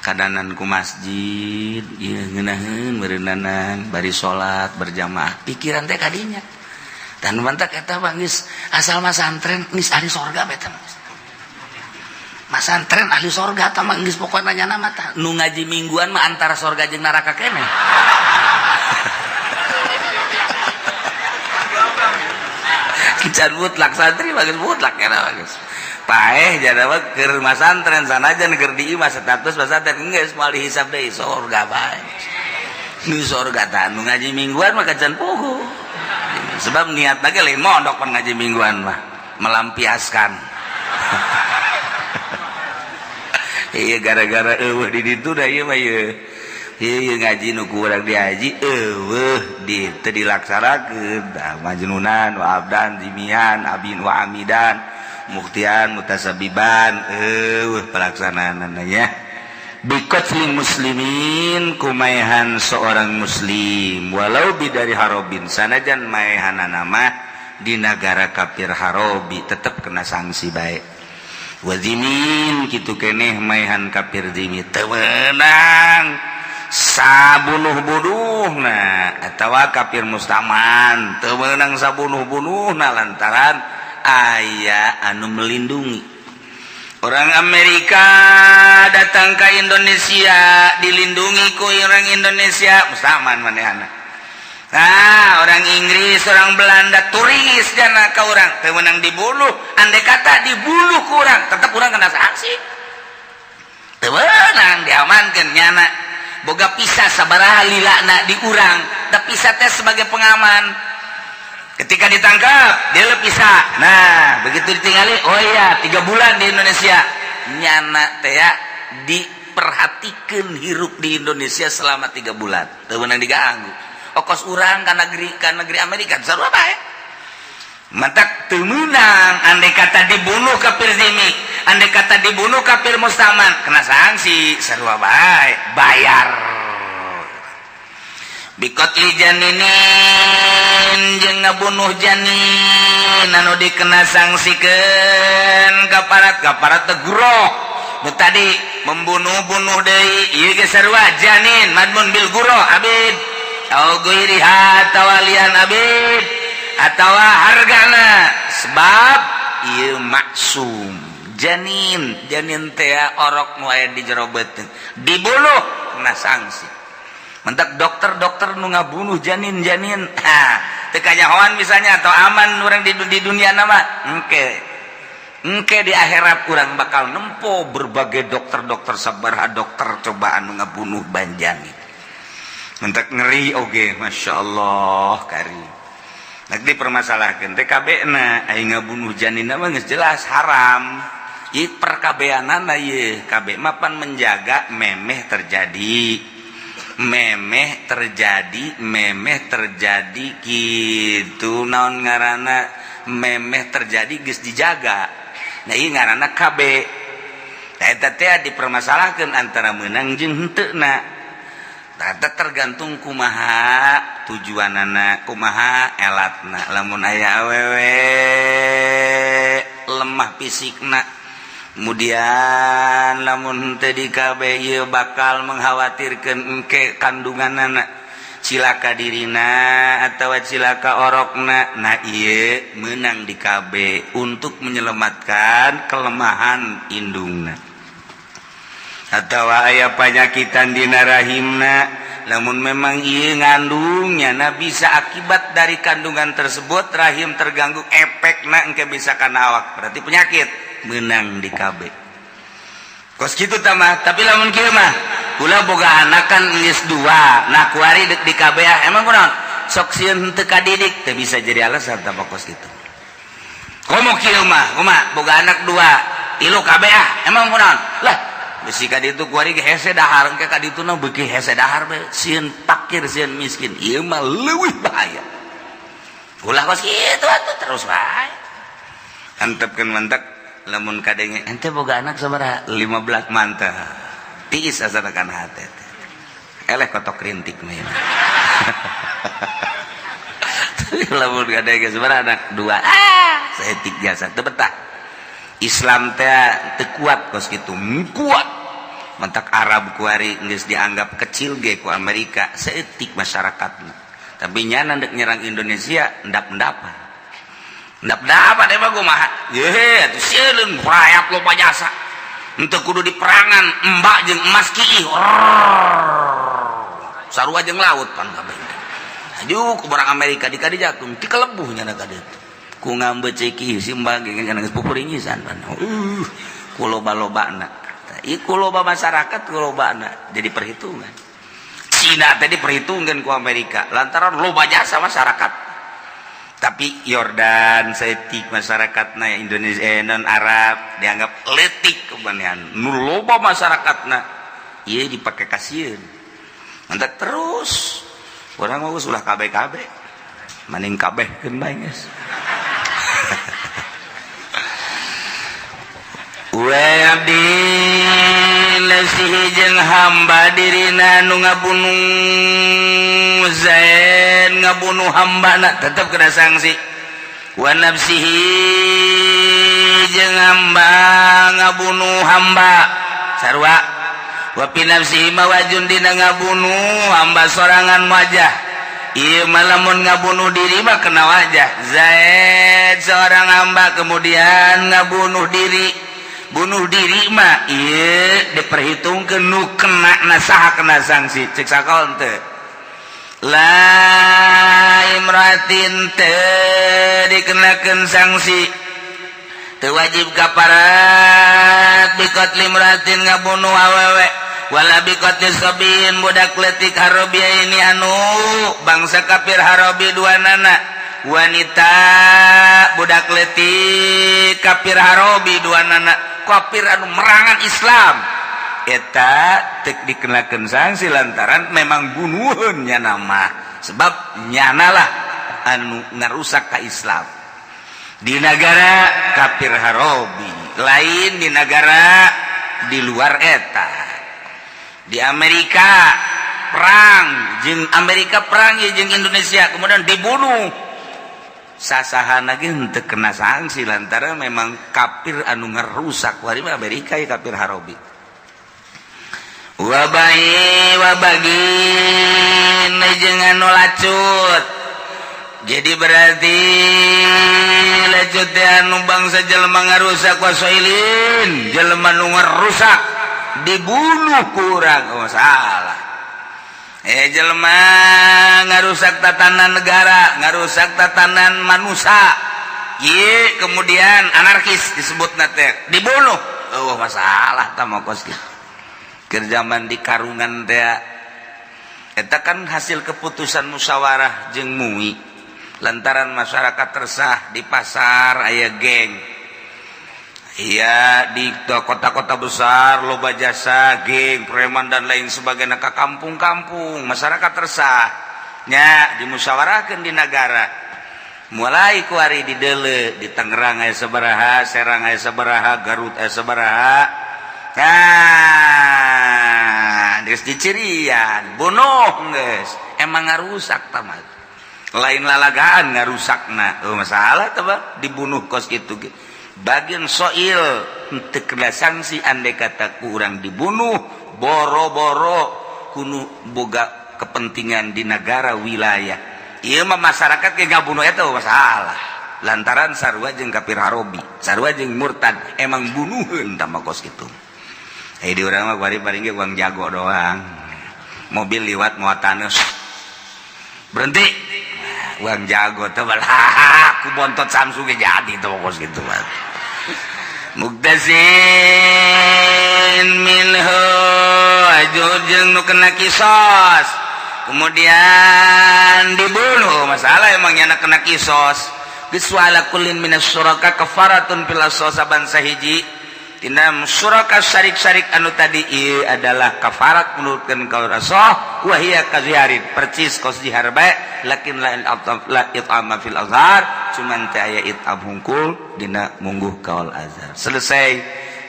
Kadanan ku masjid ieu ngeunaheun meureunnanan bari salat berjamaah. Pikiran teh kadinya. Dan mantak eta mah geus asal masantren geus ahli sorga bae teh. Masantren ahli sorga eta mah geus pokona nyana mah tah. Nu ngaji mingguan mah antara sorga jeung neraka keneh. Kican mutlak santri mah geus mutlak eta mah geus. Paeh jada mah keur masantren sanajan keur di imah status masantren geus moal dihisab deui sorga bae. Nu sorga tah nu ngaji mingguan mah kacan puguh. Sebab niat lagi lain mondok pan ngaji mingguan mah melampiaskan. Iya gara-gara eueuh di ditu da ieu mah ieu. Ieu ngaji nu kurang dihaji eueuh di teu dilaksanakeun tah majnunan wa abdan jimian abin wa amidan muktian mutasabiban eueuh pelaksanaanna nya. Biqatli muslimin kumaehan seorang muslim walau bidari harobin sanajan maehanana mah di nagara kafir harobi tetep kena sanksi bae. Wazimin kitu keneh maehan kafir zimi teu meunang sabunuh-bunuhna atawa kafir mustaman teu meunang sabunuh-bunuhna lantaran aya anu melindungi. Orang Amerika datang ke Indonesia dilindungi ku orang Indonesia mustaman manehana. Nah, orang Inggris, orang Belanda turis jana ka urang teu meunang dibunuh, andai kata dibunuh ku urang tetep urang kena sanksi. Teu meunang diamankeun nyana. Boga pisah sabaraha lilana di urang, da pisah teh sebagai pengaman. Ketika ditangkap dia pisah. Nah begitu ditinggali, oh iya 3 bulan di Indonesia nyana teh diperhatikan hirup di Indonesia selama 3 bulan teu meunang diganggu. Okos urang ka negeri Amerika sarua bae. Mantak teu meunang andai kata dibunuh kafir zimi, andai kata dibunuh kafir mustaman kena sanksi sarua bae, bayar. Bikotli janinin jeung ngabunuh janin anu dikena sangsikeun kaparat kaparat teh groh Nu tadi membunuh-bunuh deui ieu ge sarua janin madmun bil guro abid au ghairiha tawalian abid atawa hargana sebab ieu maksum janin janin teh orok nu aya di jero beuteung dibunuh kena sanksi. Mentak dokter-dokter nu ngabunuh janin-janin, ha teu kanyahoan misalnya atau aman orang di dunia nama engke engke di akhirat urang bakal nempo berbagai dokter-dokter, sabaraha dokter cobaan nu ngabunuh banjanin. Mentak ngeri oge, Masya Allah kari. Nak dipermasalahkan TKB na aing ngabunuh janin mah geus jelas haram. Ieu perkabeanana ieu KB mapan menjaga memeh terjadi, memeh terjadi, memeh terjadi gitu, naon ngaranna, memeh terjadi geus dijaga. Nah, ieu ngaranna KB. Nah, eta teh dipermasalahkan antara menang jeung henteu na. Tata tergantung kumaha tujuanana, kumaha elatna. Lamun aya awewe lemah fisikna, kemudian lamun teu di KB ieu bakal mengkhawatirkan engke kandunganana cilaka dirina atau cilaka orokna, nah ieu menang di KB untuk menyelamatkan kelemahan indungna atau aya panyakitan dina rahimna. Namun memang ieu ngandungnya, nah bisa akibat dari kandungan tersebut rahim terganggu, efekna engke bisa kana awak, berarti penyakit, menang di KB kos kitu mah. Tapi lamun kieu mah, kula boga anak kan geus dua, nah kuari dek di KB ah, emang kunaon sok sieun henteu kadidik, teu bisa jadi alasan tah kos kitu. Komo kieu mah, kumaha boga anak dua tilu KB ah, emang kunaon lah besi ka ditu kuari ge hese dahar, engke ka ditu na beuki hese dahar be, sieun pakir, sieun miskin, ieu mah leuwih bahaya. Ulah kos kitu atuh, terus bae antepkeun. Mantak lamun kadenge ente boga anak sabaraha, 15, mantap, tiis asana kana hate teh, eleh kotok rintik mah. Lamun kadenge sabaraha anak, dua, ah saeutik jasa teu betah. Islam teh teu kuat kos kitu, kuat. Mantak Arab kuari geus dianggap kecil ge ku Amerika, saeutik masyarakatna, tapi nyana dek nyerang Indonesia endap-endapan, endap-endapan. Emang kumaha ye atuh, sieun rakyat loba jasa, henteu kudu diperangan, embak jeung emas kiih sarua jeung laut pan kabeh. Aju ku barang Amerika di kadi jatung ti kelebuh nyana ka ditu ku ngambe ceki si mbak ge geus pupuringisan pan ku loba-lobana. Ieu ku loba masyarakat, ku lobana jadi perhitungan. Cina tadi diperhitungkan ku Amerika lantaran loba jasa masyarakat, tapi Yordan saeutik masyarakatna, Indonesia non Arab dianggap letik kebanean nu loba masyarakatna, ieu dipake kasieun. Mantap, terus urang mah geus ulah KB-KB, maning kabehkeun bae geus. Abdi jeung hamba dirina nu ngabunuh Zaid ngabunuh hamba na tetap kena sanksi. Wa nafsihi jeung hamba ngabunuh hamba sarua, wa fi nafsihi mawajun dina ngabunuh hamba sorangan wajah. Ieu mah lamun ngabunuh diri mah kena wajah. Zaid seorang hamba kemudian ngabunuh diri, bunuh diri mah ieu diperhitungkeun nu kena na saha, kena sanksi cek sakon teu la imratin teu dikenakeun sanksi, teu wajib kaparat biqatli imratin ngabunuh awewe, wala biqatli sabiyin budak leutik harobi ini anu bangsa kafir harobi dua nana, wanita, budak leutik kafir harobi dua nana, kafir anu merangan Islam eta tek dikenakeun sanksi lantaran memang bunuhun nyana mah, sebab nyanalah anu ngarusak ka Islam di negara kafir harobi, lain di negara di luar eta. Di Amerika perang jeung Amerika, perang ya jeung Indonesia, kemudian dibunuh. Sasahan lagi henteu kena sanksi lantaran memang kafir anu ngerusak wari mah Amerika ya kafir harobi. Wabai wabagin jeung anu lacut. Jadi berarti lacut teh anu bangsa jelema ngarusak wasoilin, jelema nu ngarusak dibunuh kurang oh salah. Jelema ngarusak tatanan negara, ngarusak tatanan manusia. Ye, kemudian anarkis disebut teh dibunuh. Oh masalah tah mah kos kitu. Keur zaman di karungan teh eta kan hasil keputusan musyawarah jeung MUI. Lantaran masyarakat resah di pasar aya geng. Iya di kota-kota besar loba jasa geng preman dan lain sebagainya ke kampung-kampung masyarakat resah nya dimusyawarahkeun di negara mulai kuari di Dele di Tangerang aya sabaraha, Serang aya sabaraha, Garut aya sabaraha. Nah geus dicirian bunuh geus emang ngarusak tamat lain lalagaan ngarusakna oh masalah teh dibunuh kos kitu ge. Bagian soil henteu kena sanksi andai kata kurang dibunuh boro-boro kuno boga kepentingan di negara wilayah ieu mah masyarakat ge ngabunuh eta masalah lantaran sarua jeung kafir harobi sarua jeung murtad emang bunuheun tah mah kos kitu. Di urang mah bari paling ge uang jago doang mobil liwat moal tanes berhenti uang jago teh ku bontot Samsu ge jadi teh kos kitu mah. Muktasin minhu jeung nu kena kisos kemudian dibunuh masalah emang nyana kena kisos geus wala kullin minas syuraka kafaratun fil saban sahiji tina syuraka syarik-syarik anu tadi ieu adalah kafarat menurutkeun kaul rasul wa hiya kaziharin percis kos zihar bae lakin la la it'ama fil azhar cuman teh aya it'am hungkul dina mungguh kaul azhar. Selesai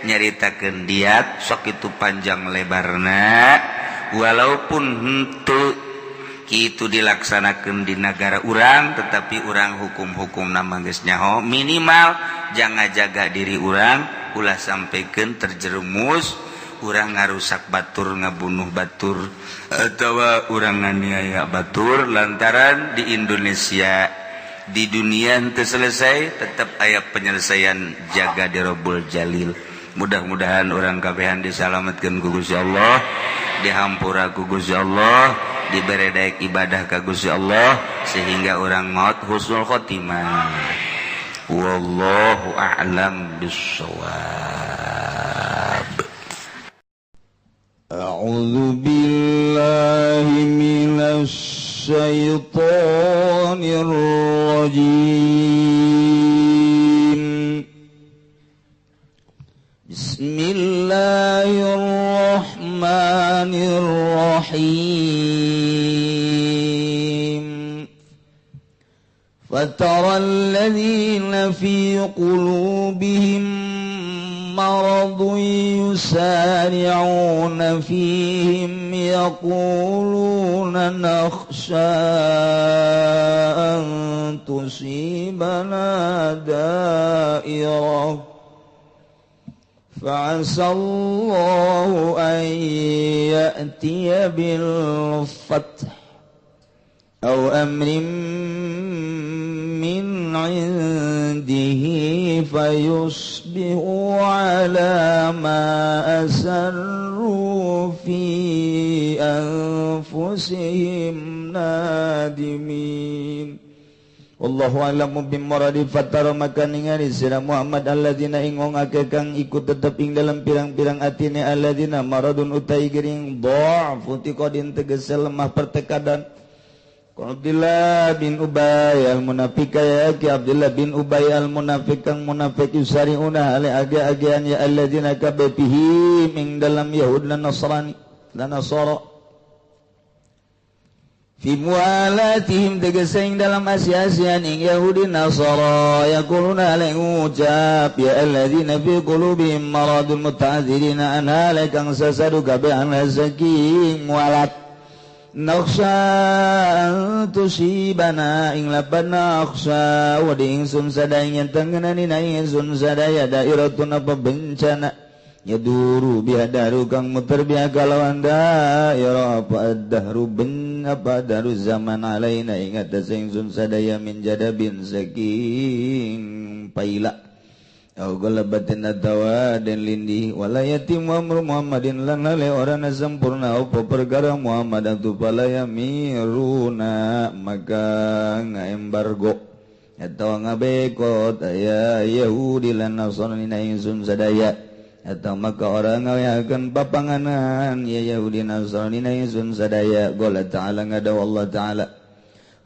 nyaritakeun diat sok itu panjang lebarna walaupun henteu kitu dilaksanakeun di negara urang tetapi urang hukum-hukum nama geus nyaho minimal jangan jaga diri urang ulah sampaikan terjerumus urang ngarusak batur ngabunuh batur atau urang nganiaya batur lantaran di Indonesia di dunia henteu selesai tetap aya penyelesaian jaga di Robbul Jalil. Mudah-mudahan urang kabehan disalamatkeun ku Gusti Allah, dihampura ku Gusti Allah, dibere daek ibadah ka Gusti Allah sehingga urang maut husnul khotimah. Wallahu a'lam bissawab. A'udzu billahi minasy syaithanir rajim. Bismillahirrahmanirrahim. Fatara alladhina fi qulubihim maradun yusari'una fihim yaquluna nakhsha an tusibana da'irah fa'asa Allahu an ya'tiya bil fath aw amrin min 'indihi fayusbihu 'ala ma asarru fi anfusihim nadimin. Wallahu a'lamu bimuradi. Fatara maka ningali sira Muhammad alladzina ing wong akeh kang iku tetep ing dalam pirang-pirang atine alladzina maradun utai gering dha'fu tiqadin tegese lemah pertekadan. Abdullah bin Ubay al-Munafiq ya ki Abdullah bin Ubay al-Munafiq kang munafik yusariuna ale age-agean ya alladzina kabihi ing dalam Yahud lan Nasrani lan Nasara fi mualatihim tegese ing dalam asi-asian ing Yahudi Nasara yaquluna ale ngucap ya alladzina fi qulubihim maradun muta'adzirina anha kang sasadu kabeh an saking mualat. Nakhsha tusibana ing lapan nakhsha wa di ingsun sadaya yen tengenani na ingsun sadaya dairatun apa bencana yaduru bihadaru kang muter biha kalawan dairah apa ad-dahru ben apa daru zaman alaina ing atas ingsun sadaya min jadabin saking paila au galabatin atawa dan lindi wala yatim amru Muhammadin lan lale ora sempurna apa perkara Muhammad atu pala yamiruna maka ngaembargo atau ngabekot aya Yahudi lan Nasrani na ingsun sadaya atau maka orang ngawehakeun papanganan ya Yahudi Nasrani na ingsun sadaya qala ta'ala ngadaw Allah ta'ala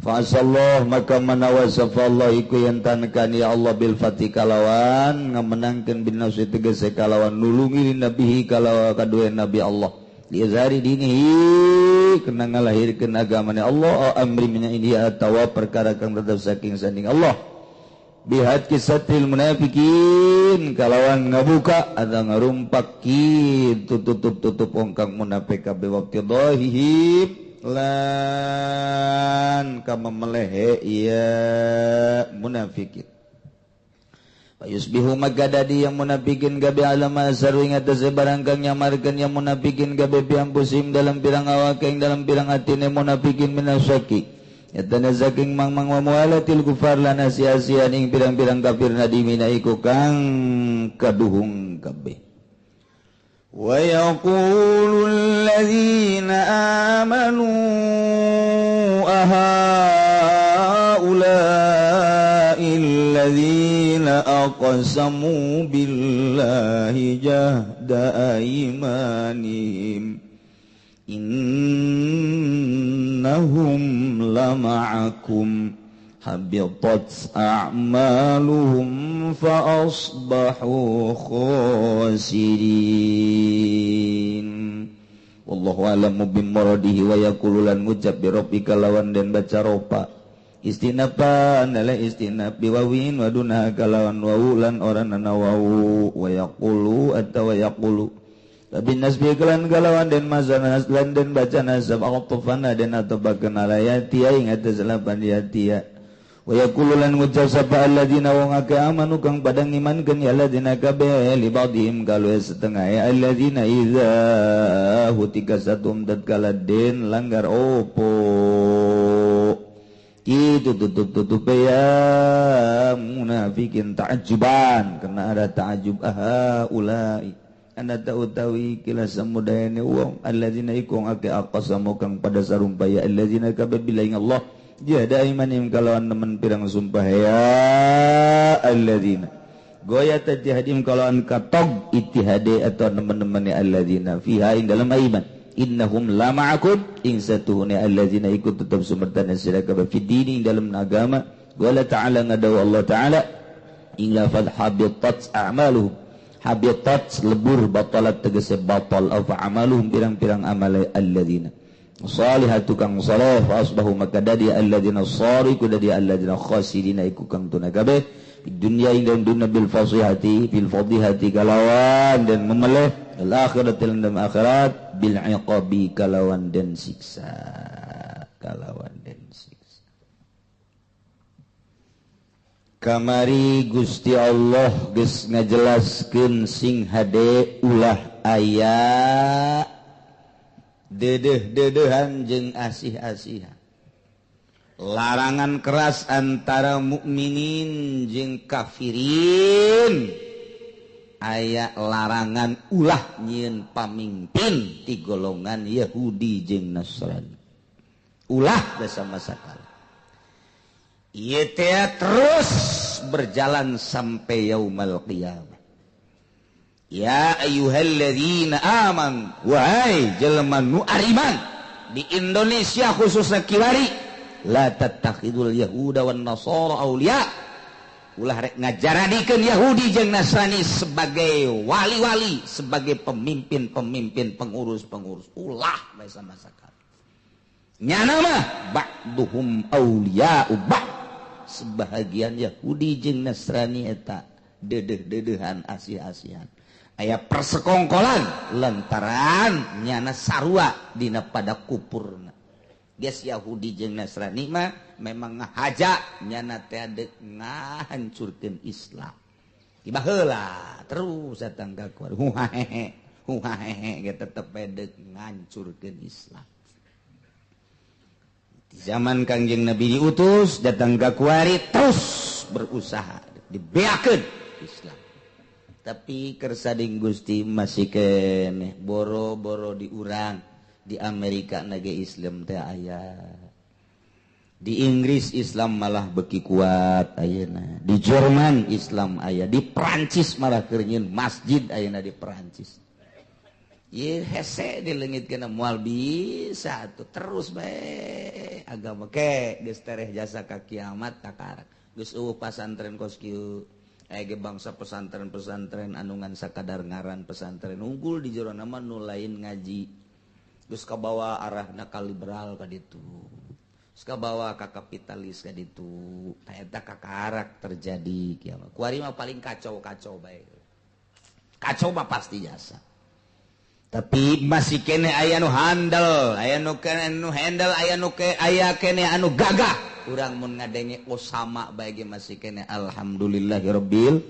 fa'asallah maka manawa safallah iku yen tankan ya Allah bil fatih kalawan ngamenangkeun bin nafsi tegese kalawan nulungi nabihi kalawan kadue nabi Allah liazari dinihi kena ngalahirkeun agamane Allah amri min ini atawa perkara kang tetep saking sanding Allah bihat kisatil munafikin kalawan ngabuka atau ngarumpak kitu tutup-tutup wong kang munafik kabeh waqti dhahihim lan kama melehe iya munafikin yusbihu maka dadi yang munafikin gabe alam asaru ing atase barang kang nyamarkeun yang munafikin gabe piampusim dalam pirang awake ing dalam pirang atine munafikin minasyaki yatana saking mang-mang wa mualatil kufar lan sia-sian ing pirang-pirang kafir nadimina iku kang kaduhung kabeh. Wa yaqulu alladzina amanu ahaula'i alladzina aqsamu billahi jahda aymanihim innahum lama'akum habitat a'maluhum fa asbahu khasirin. Wallahu a'lamu bimuradihi wa yaqulu lan ngucap bi rabbika lawan den baca ropa istinapan ala istinab biwawin wa dunha kalawan wawu lan ora nana wawu wa yaqulu atawa yaqulu tapi nasbi kelan kalawan den mazana lan den baca nasab atfana den atabakeun alayati ing atas lapan yatia wa yaqulu lan ngucap sapa alladzina wong akeh amanu kang padha ngimankeun ya alladzina kabeh li ba'dihim kalu setengah ya alladzina idza hutika satum tatkala den langgar opo itu tutup-tutup ya munafikin ta'ajuban kena ada ta'ajub aha ulai anda tahu-tahu kila samudayane wong alladzina iku akeh aqsamu kang pada sarumpaya alladzina kabeh billahi Allah jahada imanim kalawan nemen pirang sumpah ya alladzina goya tajhadim kalawan katog ittihade atau nemen-nemene alladzina fiha ing dalam iman innahum la ma'akum ing satuhune alladzina iku tetep sumertana sira kabeh fi dini ing dalam agama wala ta'ala ngadaw Allah ta'ala ing lafaz habitat a'maluhum habitat lebur batalat tegese batal afa amaluhum pirang-pirang amale alladzina salihatu kang saleh fa asbahu maka dadi alladzina sariku dadi alladzina khasirina iku kang tuna kabeh di dunya ing dalam dunya bil fasihati bil fadihati kalawan dan memeleh al akhirat lan akhirat bil iqabi kalawan dan siksa kalawan dan siksa. Kamari Gusti Allah geus ngajelaskeun sing hade ulah aya dedeh-dedehan jeung asih-asihan. Larangan keras antara mukminin jeung kafirin. Aya larangan ulah nyieun pamimpin ti golongan Yahudi jeung Nasrani. Ulah bersama sakala. Ieu teh terus berjalan sampai yaumal qiyamah. Ya ayyuhalladzina amanu wahai jelema nu ariman di Indonesia khususnya kiwari la tattakhidul yahuda wan nasara auliya ulah rek ngajaradikeun Yahudi jeung Nasrani sebagai wali-wali, sebagai pemimpin-pemimpin, pengurus-pengurus. Ulah bae sama sakali. Nyana mah ba'duhum auliya'u ba'd. Sebahagian Yahudi jeung Nasrani eta dedeh-dedehan asih-asihan. Aya persekongkolan lantaran nyana sarua dina pada kupurna. Geus Yahudi jeung Nasrani mah memang ngahaja nyana teh deuk ngahancurkeun Islam. Tiba heula terus datang ka kuari huhahehe huhahehe ge tetep deuk ngahancurkeun Islam. Di zaman Kangjeng Nabi diutus datang ka kuari terus berusaha dibeakeun Islam. Tapi kersading Gusti masih keneh boro-boro diurang di Amerika nage Islam teh aya. Di Inggris Islam malah beki kuat ayeuna. Di Jerman Islam aya, di Prancis malah keur nyieun masjid ayeuna di Prancis. Ye hese dileungitkeun moal bisa atuh terus bae agama ke geus tereh jasa ka kiamat kakarak. Geus eueuh pasantren kos kieu. Aya bangsa pesantren-pesantren anu ngan sakadar ngaran pesantren unggul di jero nama nu lain ngaji. Geus kabawa arahna ka liberal ka ditu. Geus kabawa ka kapitalis ka ditu. Tah eta kakarak terjadi kiamat. Kuari mah paling kacau-kacau bae. Kacau mah pasti jasa. Tapi masih kene aya nu handel, aya nu kene nu handle, aya nu ke aya kene anu gagah. Urang mun ngadenge Osama bae ge masih kene alhamdulillahirabbil.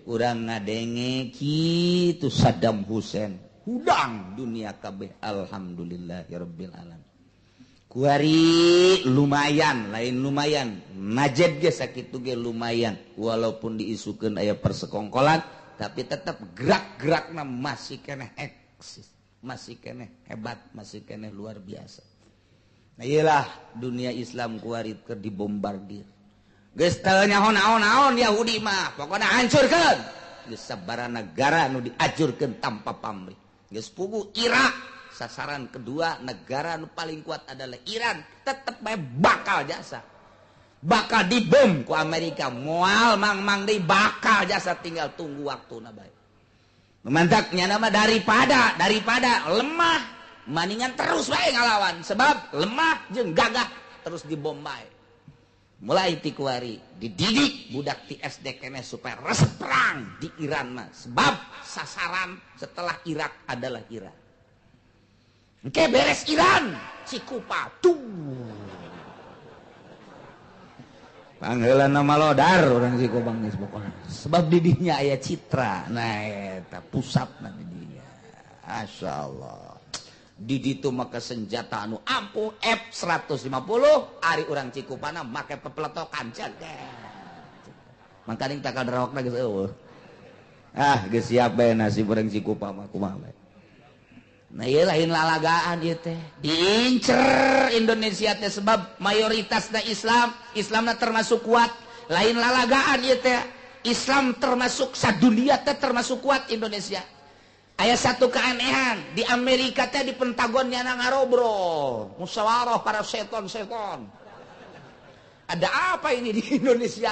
Urang ngadenge kitu Saddam Hussein hudang dunia kabeh alhamdulillahirabbil alamin. Kuari lumayan, lain lumayan. Najib ge sakitu ge lumayan walaupun diisukeun aya persekongkolan tapi tetap gerak-gerakna masih keneh eksis, masih keneh hebat, masih keneh luar biasa. Nah iyalah dunia Islam kuari keur dibombardir. Geus teu nyaho naon-naon Yahudi mah, pokona hancurkeun. Geus sabaraha negara nu diajurkeun tanpa pamrih. Geus puguh Irak, sasaran kedua negara nu paling kuat adalah Iran, tetep bae bakal jasa. Bakal dibom ku Amerika, moal mang-mang deui bakal jasa tinggal tunggu waktuna bae. Mantaknya nama daripada lemah maningan terus bae ngalawan sebab lemah jeung gagah terus dibom bae. Mulai ti kuari dididik budak ti SD keneh supaya resep perang di Iran mah sebab sasaran setelah Irak adalah Iran. Engke beres Iran Cikupa tuh. Pangheulana malodar urang Cikupa geus pokona. Sebab didinya aya citra. Nah eta pusatna didinya. Masyaallah. Di ditu make senjata anu ampuh F150 ari urang Cikupana make pepeletokan cegeh. Mangkaning takal darawakna geus eueuh. Ah geus siap bae nasib urang Cikupa mah kumaha bae. Nah ieu lain lalagaan ieu teh. Diincer Indonesia teh sebab mayoritasna Islam, Islamna termasuk kuat. Lain lalagaan ieu teh. Islam termasuk sadunia teh termasuk kuat Indonesia. Aya satu keanehan di Amerika teh di Pentagon nyana ngarobrol, musyawarah para seton-seton. Ada apa ini di Indonesia?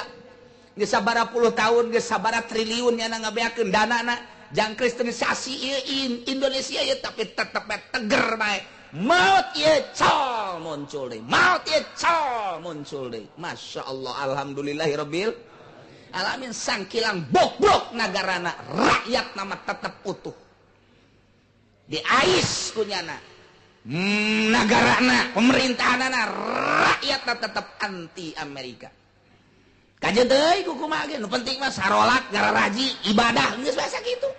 Geus sabaraha puluh tahun, geus sabaraha triliun nyana ngabeakeun danana jang kristenisasi ieu Indonesia ieu tapi tetep bae teger bae. Maut ieu col muncul deui. Maut ieu col muncul deui. Masya Allah, alhamdulillahirabbil alamin sangkilang bobrok nagarana rakyat nama tetep utuh. Diais kunyana nagarana pemerintahanana rakyatna tetep anti Amerika. Kajeun deui kumaha ge nu penting mah sarolat ngararaji ibadah geus biasa kitu.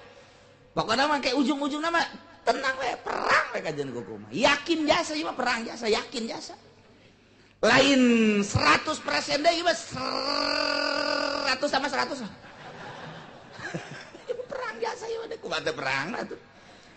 Pokona mah ke ujung-ujungna mah tenang we perang we kajeun kumaha. Yakin jasa ieu mah perang jasa yakin jasa. Lain 100% deui mah 100 sama 100. Ieu perang jasa ieu mah kumaha teu perang atuh.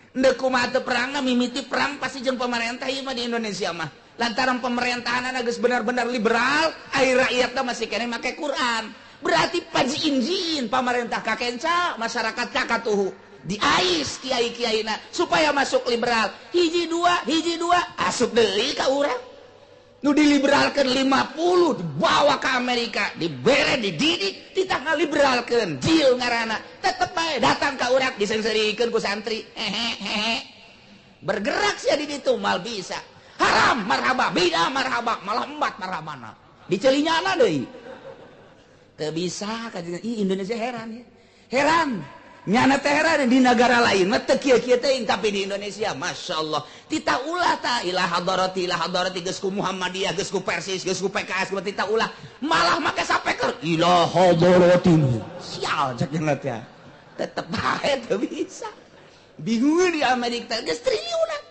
Ndek kumaha teu perangna mimiti perang pasti jeung pemerintah ieu mah di Indonesia mah. Lantaran pemerintahanna geus benar-benar liberal, ai rakyatna masih keneh make Quran. Berarti pajiin-jiin pamarentah kakenca, masyarakat kakatuhu. Diais kiai-kiaina supaya masuk liberal. Hiji dua asup deui ka urang. Nu diliberalkeun 50 dibawa ke Amerika, dibere, dididik, ditanggal liberalkeun, jil ngaranna. Tetep bae datang ka urang disengserikeun ku santri. Hehehe. Bergerak sia di ditu mal bisa. Haram marhaba, bidah marhaba, malah embat marhabana. Dicelinyana deui. Teu bisa kajian. Ih Indonesia heran ya. Heran. Nyana teh heran di negara lain mah teu kieu-kieu teuing, tapi di Indonesia masyaallah tita ulah ta ila hadarati geus ku Muhammadiyah, geus ku Persis, geus ku PKS, ku tita ulah malah make sapeker ila hadarati. Sial cek nyana teh. Tetep bae teu bisa. Bingung di Amerika geus triliunan.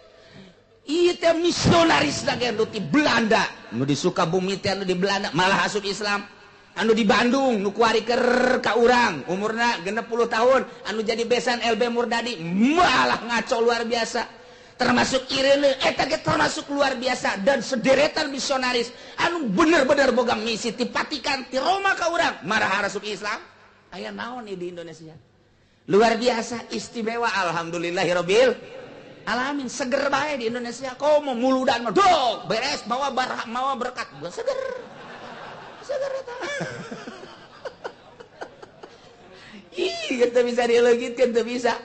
Ieu teh misionaris lagi anu di Belanda, nu di Sukabumi teh anu di Belanda malah asup Islam. Anu di Bandung nu kuari keur ka urang umurna 60 tahun anu jadi besan LB Murdadi malah ngaco luar biasa, termasuk Irene eta ge termasuk luar biasa, dan sederetan misionaris anu bener-bener boga misi ti Vatikan ti Roma ka urang marah asup Islam. Aya naon di Indonesia luar biasa istimewa, alhamdulillahirabbil alamin, seger bae di Indonesia. Komo muludan mah dog beres bawa barah mawa berkat seger seger eta. Ih, teu bisa dileugitkeun, teu bisa.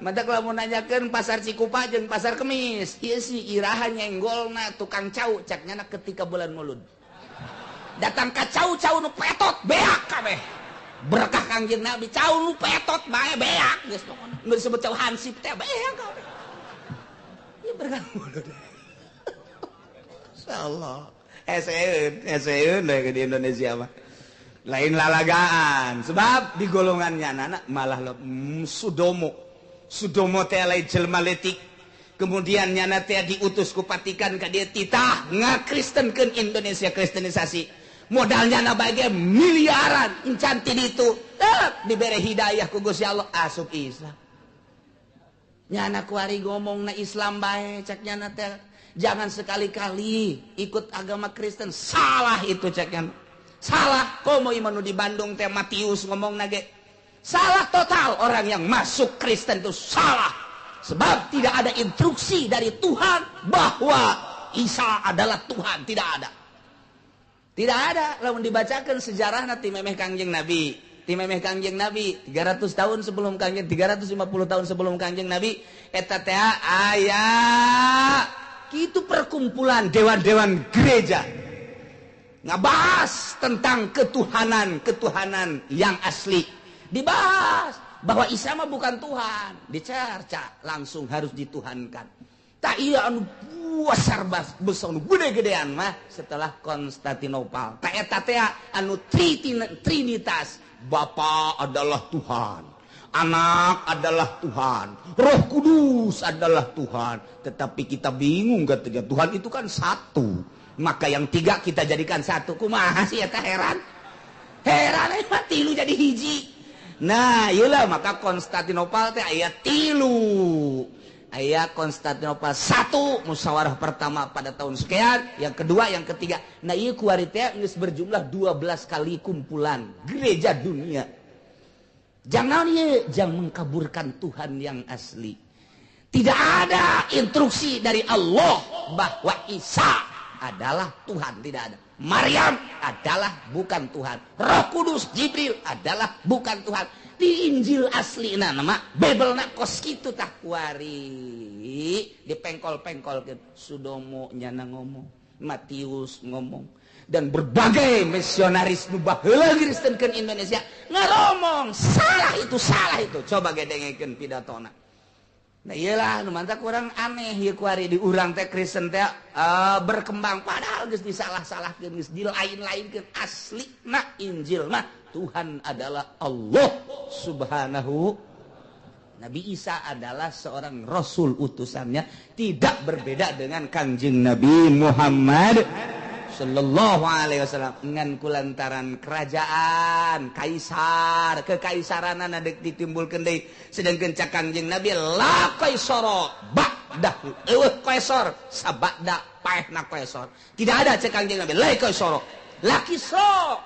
Matak lamun nanyakeun pasar Cikupa jeung pasar Kemis, ieu si iraha nyenggolna tukang cau cak nyana ketika bulan Mulud. Datang ka cau-cau nu petot beak kabeh. Berkah Kangjeng Nabi cau nu petot bae beak geus pokona. Nu disebut cau hansip teh beak kabeh. Ieu berkah Mulud. Insyaallah. Eseun di Indonesia mah lain lalagaan, sebab di golongannya anak malah Sudomo Sudomo teh lain jelma letik, kemudian nyana teh diutus ku Vatikan ka dieu titah ngakristenkeun Indonesia, kristenisasi modalnya na bae miliaran encan ti ditu dibere hidayah ku Gusti Allah asup Islam. Nyana kuari ngomongna Islam bae cek nyana teh jangan sekali-kali ikut agama Kristen, salah itu ceknya. Salah, komo iman di Bandung teh Matius ngomong nage. Salah total orang yang masuk Kristen itu salah. Sebab tidak ada instruksi dari Tuhan bahwa Isa adalah Tuhan, tidak ada. Tidak ada, lamun dibacakan sejarah nanti memeh Kangjeng Nabi. Ti memeh Kangjeng Nabi 300 tahun sebelum Kangjeng, 350 tahun sebelum Kangjeng Nabi eta teh aya itu perkumpulan dewan-dewan gereja ngebahas tentang ketuhanan-ketuhanan yang asli. Dibahas bahwa Isa mah bukan Tuhan, dicerca langsung harus dituhankan. Tak iya anu besar besar anu gede-gedean mah setelah Konstantinopel. Tak eta teh anu trinitas, Bapa adalah Tuhan, Anak adalah Tuhan, Roh Kudus adalah Tuhan. Tetapi kita bingung katanya Tuhan itu kan satu, maka yang tiga kita jadikan satu. Kumaha sih eta heran? Heran eta tilu jadi hiji. Nah, iyalah maka Konstantinopel teh aya tilu. Aya Konstantinopel satu musyawarah pertama pada tahun sekian, yang kedua, yang ketiga. Nah, ieu kuari teh geus berjumlah 12 kali kumpulan gereja dunia. Jangan ye, jangan mengkaburkan Tuhan yang asli. Tidak ada instruksi dari Allah bahwa Isa adalah Tuhan, tidak ada. Maryam adalah bukan Tuhan. Roh Kudus Jibril adalah bukan Tuhan. Di Injil asli nah nama Bible na kos kitu tah kuari dipengkol-pengkolkeun. Sudomo nyana ngomong, Matius ngomong, dan berbagai misionaris nu baheula ngristenkeun Indonesia ngaromong salah itu, salah itu. Coba gedengekeun pidatona. Nah iyalah nu mantak urang aneh ieu kuari di urang teh Kristen teh berkembang padahal geus disalah-salahkeun, geus dilain-lainkeun. Aslina Injil mah Tuhan adalah Allah Subhanahu. Nabi Isa adalah seorang rasul utusannya, tidak berbeda dengan Kangjeng Nabi Muhammad sallallahu alaihi wasallam. Ngan kulantaran kerajaan kaisar kekaisaran dek ditimbulkeun deui, sedangkeun cak Kangjeng Nabi la kaisara ba'dahu, eueuh kaisar sabada paehna kaisar. Tidak ada cak Kangjeng Nabi la kaisara la kisra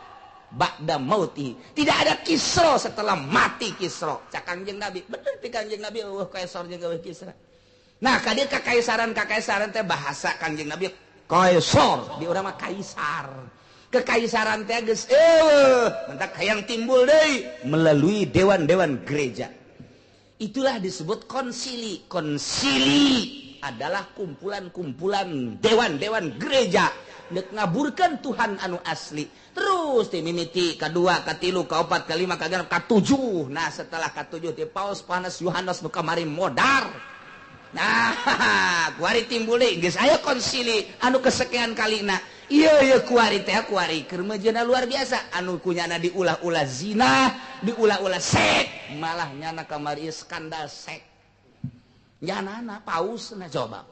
ba'da mauti, tidak ada Kisra setelah mati Kisra cak Kangjeng Nabi. Bener ti Kangjeng Nabi eueuh kaisar jeung eueuh Kisra. Nah ka dieu kakaisaran teh bahasa Kangjeng Nabi kaisar, di urang mah kaisar. Kekaisaran teh geus eueuh, mentak hayang timbul deui melalui dewan-dewan gereja. Itulah disebut konsili. Konsili adalah kumpulan-kumpulan dewan-dewan gereja nek ngaburkeun Tuhan anu asli. Terus ti mimiti kadua, katilu, kaopat, kalima, kagenep, katujuh. Nah setelah katujuh ti Paus Panas Yohanes nu kamari modar. Nah kuari timbul deui geus aya konsili anu kesekian kalina. Ieu ieu kuari teh kuari keur meujeuhna luar biasa anu kunyana diulah-ulah zina, diulah-ulah sek, malah nyana kamari skandal sek. Nyanana pausna coba.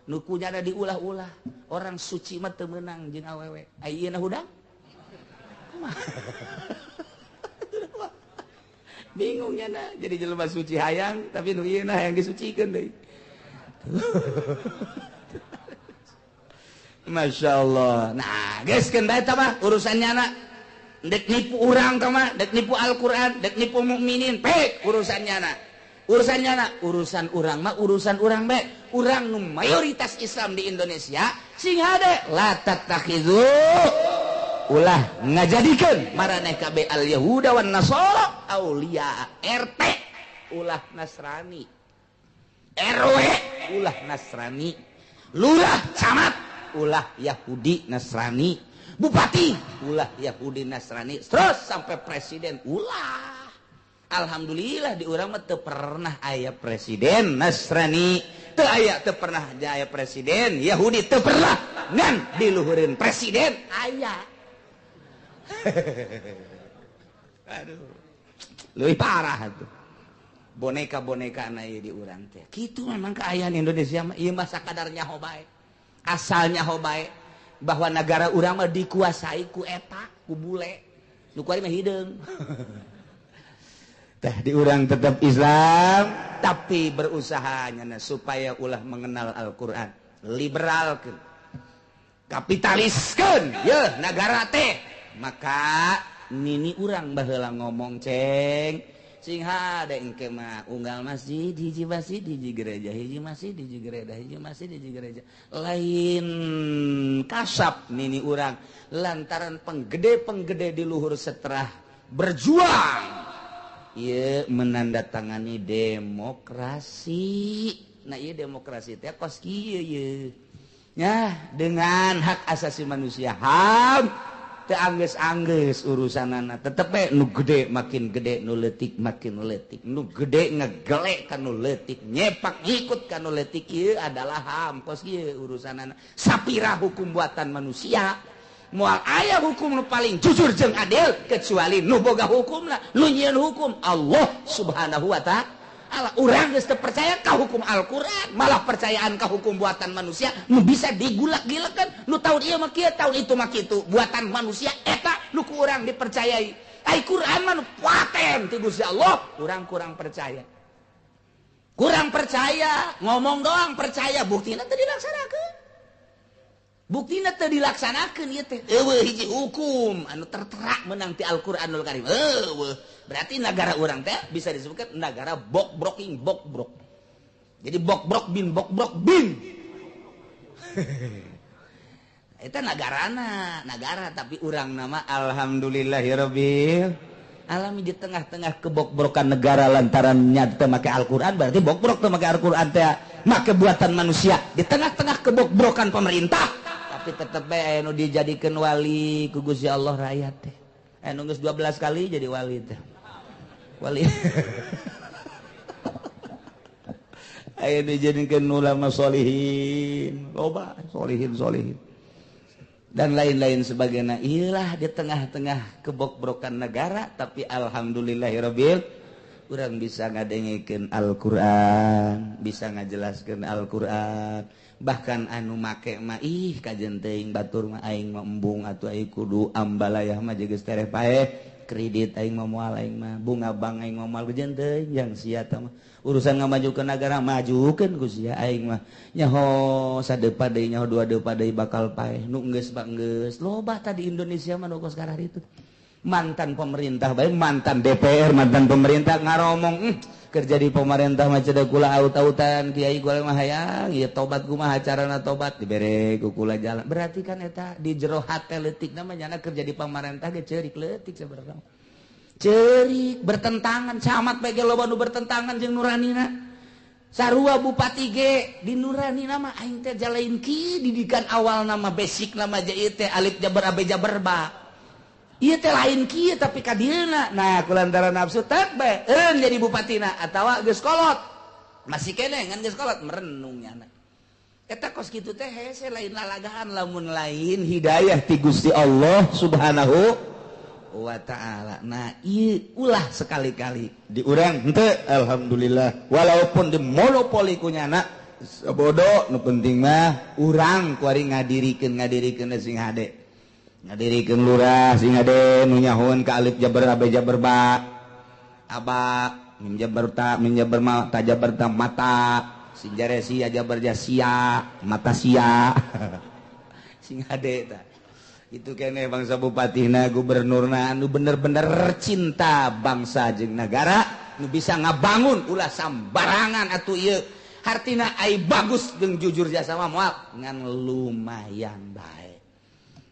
Nu kunyana diulah-ulah, orang suci mah teu meunang jeung awewe. Ayeuna hudang? Bingung nyana jadi jelema suci hayang tapi nu ieu hayang disucikeun deui. Masya Allah. Nah, geus keun bae tah mah urusan nyana. Dek nipu urang tah mah, dek nipu Al-Qur'an, dek nipu mukminin, pek urusan nyana. Urusan nyana, urusan urang mah urusan urang bae. Urang nu mayoritas Islam di Indonesia sing hade la tattakhidhu ulah ngajadikeun maraneh kabeh al Yahuda wan Nasara auliya. RT ulah Nasrani, RW ulah Nasrani, lurah camat ulah Yahudi Nasrani, bupati ulah Yahudi Nasrani, terus sampai presiden ulah. Alhamdulillah di urang mah teu pernah aya presiden Nasrani, teu aya teu pernah aya presiden Yahudi, teu pernah ngan diluhureun presiden aya. Aduh, leuwih parah tuh. Boneka-boneka na ieu di urang teh. Kitu memang kaayaan Indonesia mah ieu mah sakadar nyaho bae. Asal nyaho bae bahwa negara urang mah dikuasai ku eta, ku bule. Nu kuari mah hideung. Teh di urang tetap Islam tapi berusaha nyana supaya ulah mengenal Al-Qur'an. Liberalkeun. Kapitaliskeun yeuh nagara teh. Maka nini urang baheula ngomong ceng sing hade engke mah unggal masjid hiji masjid hiji gereja hiji masjid hiji gereja hiji masjid hiji gereja lain kasap nini urang lantaran penggede-penggede di luhur setelah berjuang ieu menandatangani demokrasi. Nah ieu demokrasi teh kos kieu ieu nya dengan hak asasi manusia HAM teu anggeus-anggeus urusanana tetep we nu gede makin gede nu leutik makin leutik nu gede ngegelek ka nu leutik nyepak ngikut ka nu leutik ieu adalah HAM kos kieu urusanana sapira hukum buatan manusia moal aya hukum nu paling jujur jeung adil kecuali nu boga hukumna nu nyieun hukum Allah Subhanahu wa ta'ala. Urang geus teu percaya ka hukum Al-Qur'an malah percayaan ka hukum buatan manusia nu bisa digulak-gilekeun nu taun ieu mah kieu taun itu mah kitu buatan manusia eta nu ku urang dipercayai. Ai Qur'an mah nu paten ti Gusti Allah urang kurang percaya. Kurang percaya ngomong doang percaya buktina teu dilaksanakeun. Buktina teu dilaksanakeun ieu teh eueuh hiji hukum anu tertera menang ti Al-Qur'anul Karim. Eueuh berarti negara urang teh bisa disebutkan negara bokbroking bokbrok. Jadi bokbrok bin bokbrok bin. Eta nagarana, nagara tapi urang nama alhamdulillahirabbil alami di tengah-tengah kebokbrokan negara lantaran nya teu make Al-Qur'an berarti bokbrok teu make Al-Qur'an teh make buatan manusia di tengah-tengah kebokbrokan pemerintah tapi tetep bae anu dijadikeun wali ku Gusti Allah rakyat teh. Anu geus 12 kali jadi wali teh. Wali. Aya dijadikeun ulama solihin, loba solihin solihin. Dan lain-lain sebagainya. Iyalah di tengah-tengah kebokbrokan negara tapi alhamdulillahirabbil urang bisa ngadengekeun Al-Qur'an, bisa ngajelaskeun Al-Qur'an. Bahkan anu make mah ih kajen teuing batur mah aing mah embung atuh aing kudu ambalayah mah geus tereh paeh kredit aing mah moal aing mah bunga bank aing mah moal kajen teuing yang sia tah mah urusan ngamajukeun nagara majukeun ku sia aing mah nyaho sadepa deui nyaho dua depa deui bakal paeh nu geus mah geus loba tadi Indonesia mah nu kos kararitu mantan pemerintah bae mantan DPR mantan pemerintah ngaromong kerja di pemerintah mah cedak kula aut-autan kiai kula mah hayang ieu tobat kumaha carana tobat dibere ku kula jalan berarti kan eta di jero hate leutik mah nyana kerja di pemerintah ge ceurik leutik sabarang ceurik bertentangan camat bae ge loba nu bertentangan jeung nuranina Sarua bupati ge di nurani nama aing teh jalain ki didikan awal nama basic nama ieu teh alif jabar ab jabar ba. Ieu teh lain kieu tapi ka dieuna. Nah, kulantaran nafsu tek bae eureun jadi bupatina atawa geus kolot. Masih keneh ngan geus kolot merenung nyana. Eta kos kitu teh hese lain lalagaan lamun lain hidayah ti Gusti Allah Subhanahu wa ta'ala. Nah, ieu ulah sekali-kali di urang henteu alhamdulillah walaupun di monopoli ku nyana bodoh nu penting mah urang kuari ngadirikeun sing hade ngadirikeun lurah sing hade nu nyahoeun ka alif jabar ab jabar ba aba mim jabar ta mim jabar ma ta jabar ta mata sing jare sia jabar jasia mata sia sing hade ta. Itu kene bangsa bupatina gubernurna anu bener-bener cinta bangsa jeung negara nu bisa ngabangun ulah sambarangan atuh ieu hartina ai bagus jeung jujur jasa mah moal ngan lumayan bae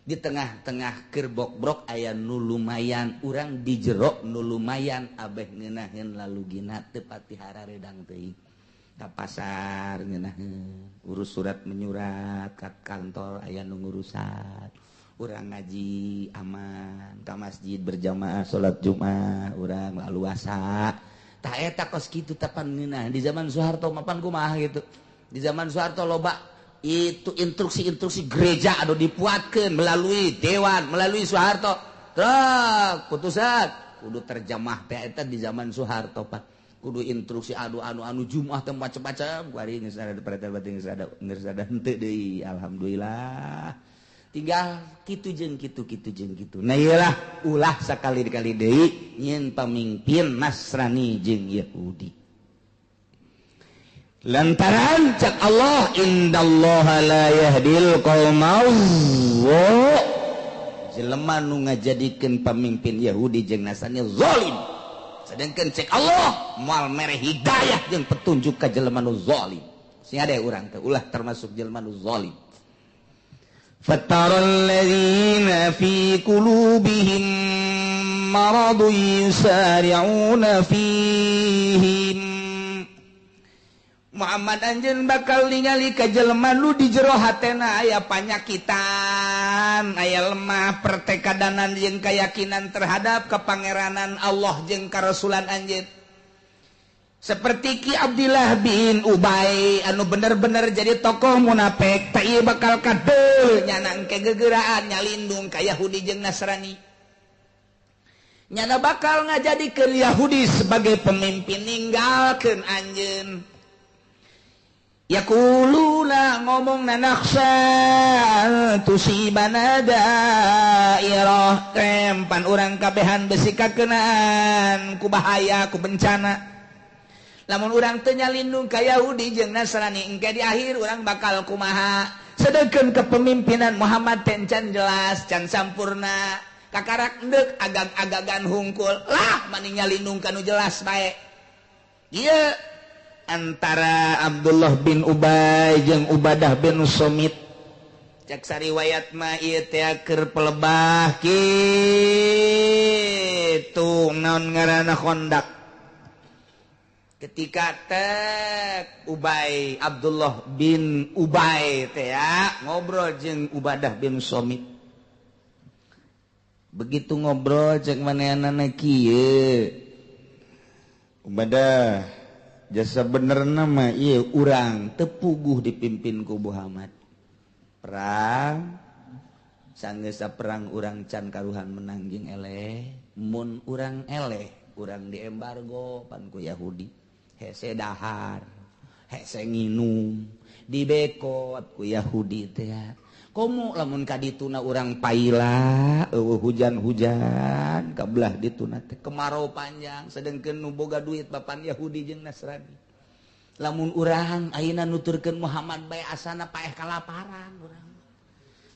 di tengah-tengah keur bokbrok aya nu lumayan urang di jero nu lumayan abeh ngeunaheun lalugina teu pati hararedang teuing ka pasar ngeunaheun urus surat menyurat ka kantor aya nu ngurusan urang ngaji aman ka masjid berjamaah salat Jumat urang laluasa tah eta kos kitu tapan ngeunah di zaman Soeharto mapan kumaha gitu di zaman Soeharto loba itu instruksi-instruksi gereja anu dipuatkeun melalui dewan melalui Soeharto truk putusan kudu terjemah teh eta di zaman Soeharto pan kudu instruksi anu anu anu Jumat teh macam-macam kuari geus ada perhatian geus ada geus ada henteu deui alhamdulillah tinggal kitu jeung kitu kitu jeung kitu. Nah iyalah ulah sakali-kali deui nyieun pamimpin Nasrani jeung Yahudi. Lantaran cak Allah indallaha la yahdil qaumal jelema nu ngajadikeun pamimpin Yahudi jeung Nasrani zalim. Sedangkan cek Allah moal mere hidayah jeung petunjuk ka jelema nu zalim. Sing ade urang teh ulah termasuk jelema nu zalim. فترى الذين في قلوبهم مرض يسارعون فيهم Muhammad anjeun bakal ningali ka jelema nu di jero hatena aya panyakitan, aya lemah pertekadanan jeung keyakinan terhadap kepangeranan Allah jeung karasulan anjeun. Seperti Ki Abdillah bin Ubay anu bener-bener jadi tokoh munafik teh ieu bakal kadeul nyana engke gegeraan nyalindung ka Yahudi jeung Nasrani. Nyana bakal ngajadikeun Yahudi sebagai pemimpin ninggalkeun anjeun. Yaquluna ngomongna nakhsa tusibana dairah tempan urang kabehan besi kakenaan ku bahaya ku bencana. Lamun urang teu nyalindung ka Yahudi jeung Nasrani engke di akhir urang bakal kumaha. Sedengkeun kepemimpinan Muhammad teh can jelas, can sampurna. Kakarak endek agag-agagan hungkul. Lah mani nyalindung ka nu jelas bae. Ieu antara Abdullah bin Ubay jeung Ubadah bin Somit. Cek sariwayat mah ieu teh keur pelebah kitu naon ngaranna Khandaq. Ketika tek Ubay Abdullah bin Ubay teh ya ngobrol jeung Ubadah bin Somit. Begitu ngobrol cek manehanana kieu. Ubadah jasa benerna mah ieu urang teu puguh dipimpin ku Muhammad. Perang sanggeus perang urang can karuhan menang jeung eleh, mun urang eleh urang diembargo pan ku Yahudi. Hese dahar, hese nginum, dibekot ku Yahudi teh. Komo lamun ka dituna urang paila, eueuh hujan-hujan kabelah dituna teh kemarau panjang sedengkeun nu boga duit bapan Yahudi jeung Nasrani. Lamun urang ayeuna nuturkeun Muhammad bae asana paeh kalaparan urang.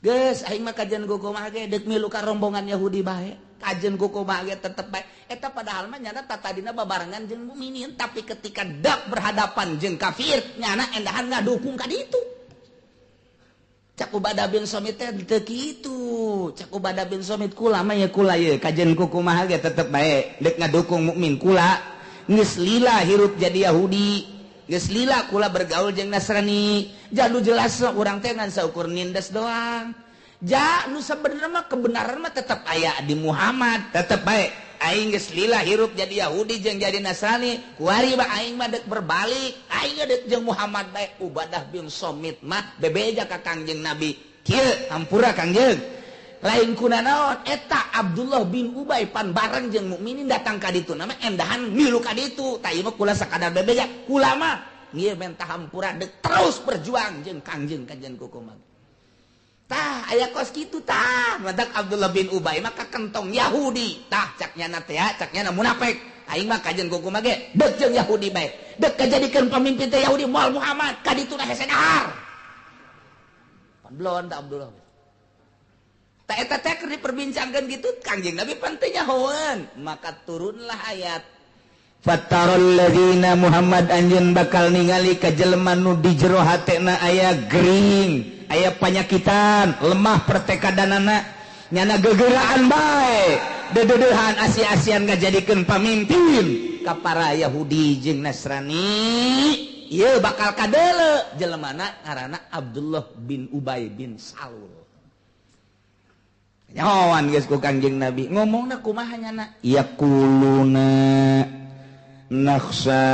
Geus aing mah kajian kumaha ge deuk milu ka rombongan Yahudi bae. Kajian kumaha ge tetep bae. Eta padahal mah nyana tatadina babarengan jeung mukminin, tapi ketika dak berhadapan jeung kafir nyana endahan ngadukung ka ditu. Cak Ubadah bin Somit teh teu kitu. Cak Ubadah bin Somit kula mah ya kula ye kajian kumaha ge tetep bae deuk ngadukung mukmin kula. Geus lila hirup jadi Yahudi. Geus lila kula bergaul jeung Nasrani. Jadu jelas urang teh ngan saukur nindes doang. Ja nu sebenarnya mah kebenaran mah tetap aya di Muhammad, tetep bae. Aing geus lila hirup jadi Yahudi jeung jadi Nasrani, kuari mah aing mah deuk berbalik, aing deuk jeung Muhammad bae. Ubadah bin Somit mah bebeja ka Kangjeng Nabi. Kieu hampura Kangjeng. Lain kuna naon eta Abdullah bin Ubay pan bareng jeung mukminin datang ka ditu nama endahan milu ka ditu. Tah ieu mah kula sakadar bebeja, kula mah ieu menta hampura deuk terus berjuang jeung Kangjeng kajian kukumaha. Tah aya kos kitu tah madak Abdullah bin Ubay mah kentong Yahudi tah cak nyana teh cak nyana munafik aing mah kajian kukumaha ge deuk jeung Yahudi bae deuk kajadikeun pamimpin teh Yahudi moal Muhammad ka dituna hese dahar pan belon tah Abdullah tah eta teh keur diperbincangkeun kitu Kangjeng Nabi pan teu nyahoeun maka turunlah ayat fatarul ladzina Muhammad anjeun bakal ningali ka jelema nu di jero hatena aya gering aya panyakitan lemah pertekadanana nyana gegeraan bae dededehan asi-asian ngajadikeun pamimpin ka para Yahudi jeung Nasrani ieu bakal kadeuleu jelemana ngaranna Abdullah bin Ubay bin Salul. Nyahoan geus ku Kangjeng Nabi ngomongna kumaha nyana yaquluna nakhsa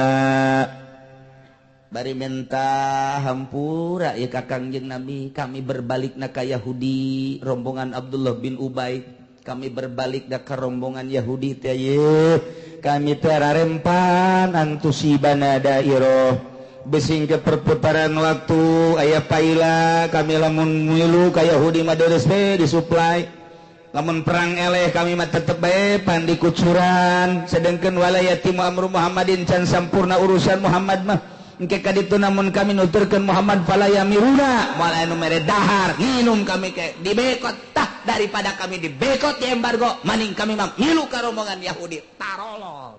bari minta hampura ya ka Kangjeng Nabi kami berbalik na ka Yahudi rombongan Abdullah bin Ubay kami berbalik na ka rombongan Yahudi teh ye kami teh rarempan antusibana dairah besing ke perputaran waktu aya paila kami lamun milu ka Yahudi mah deres be disuplai lamun perang eleh kami mah tetep bae pan dikucuran sedengkeun walayati amru Muhammadin can sampurna urusan Muhammad mah engke ka ditu namun kami nuturkeun Muhammad fala yamiruna moal anu mere dahar nginum kami ke dibekot tah daripada kami dibekot di embargo maning kami mah milu ka rombongan Yahudi tarolol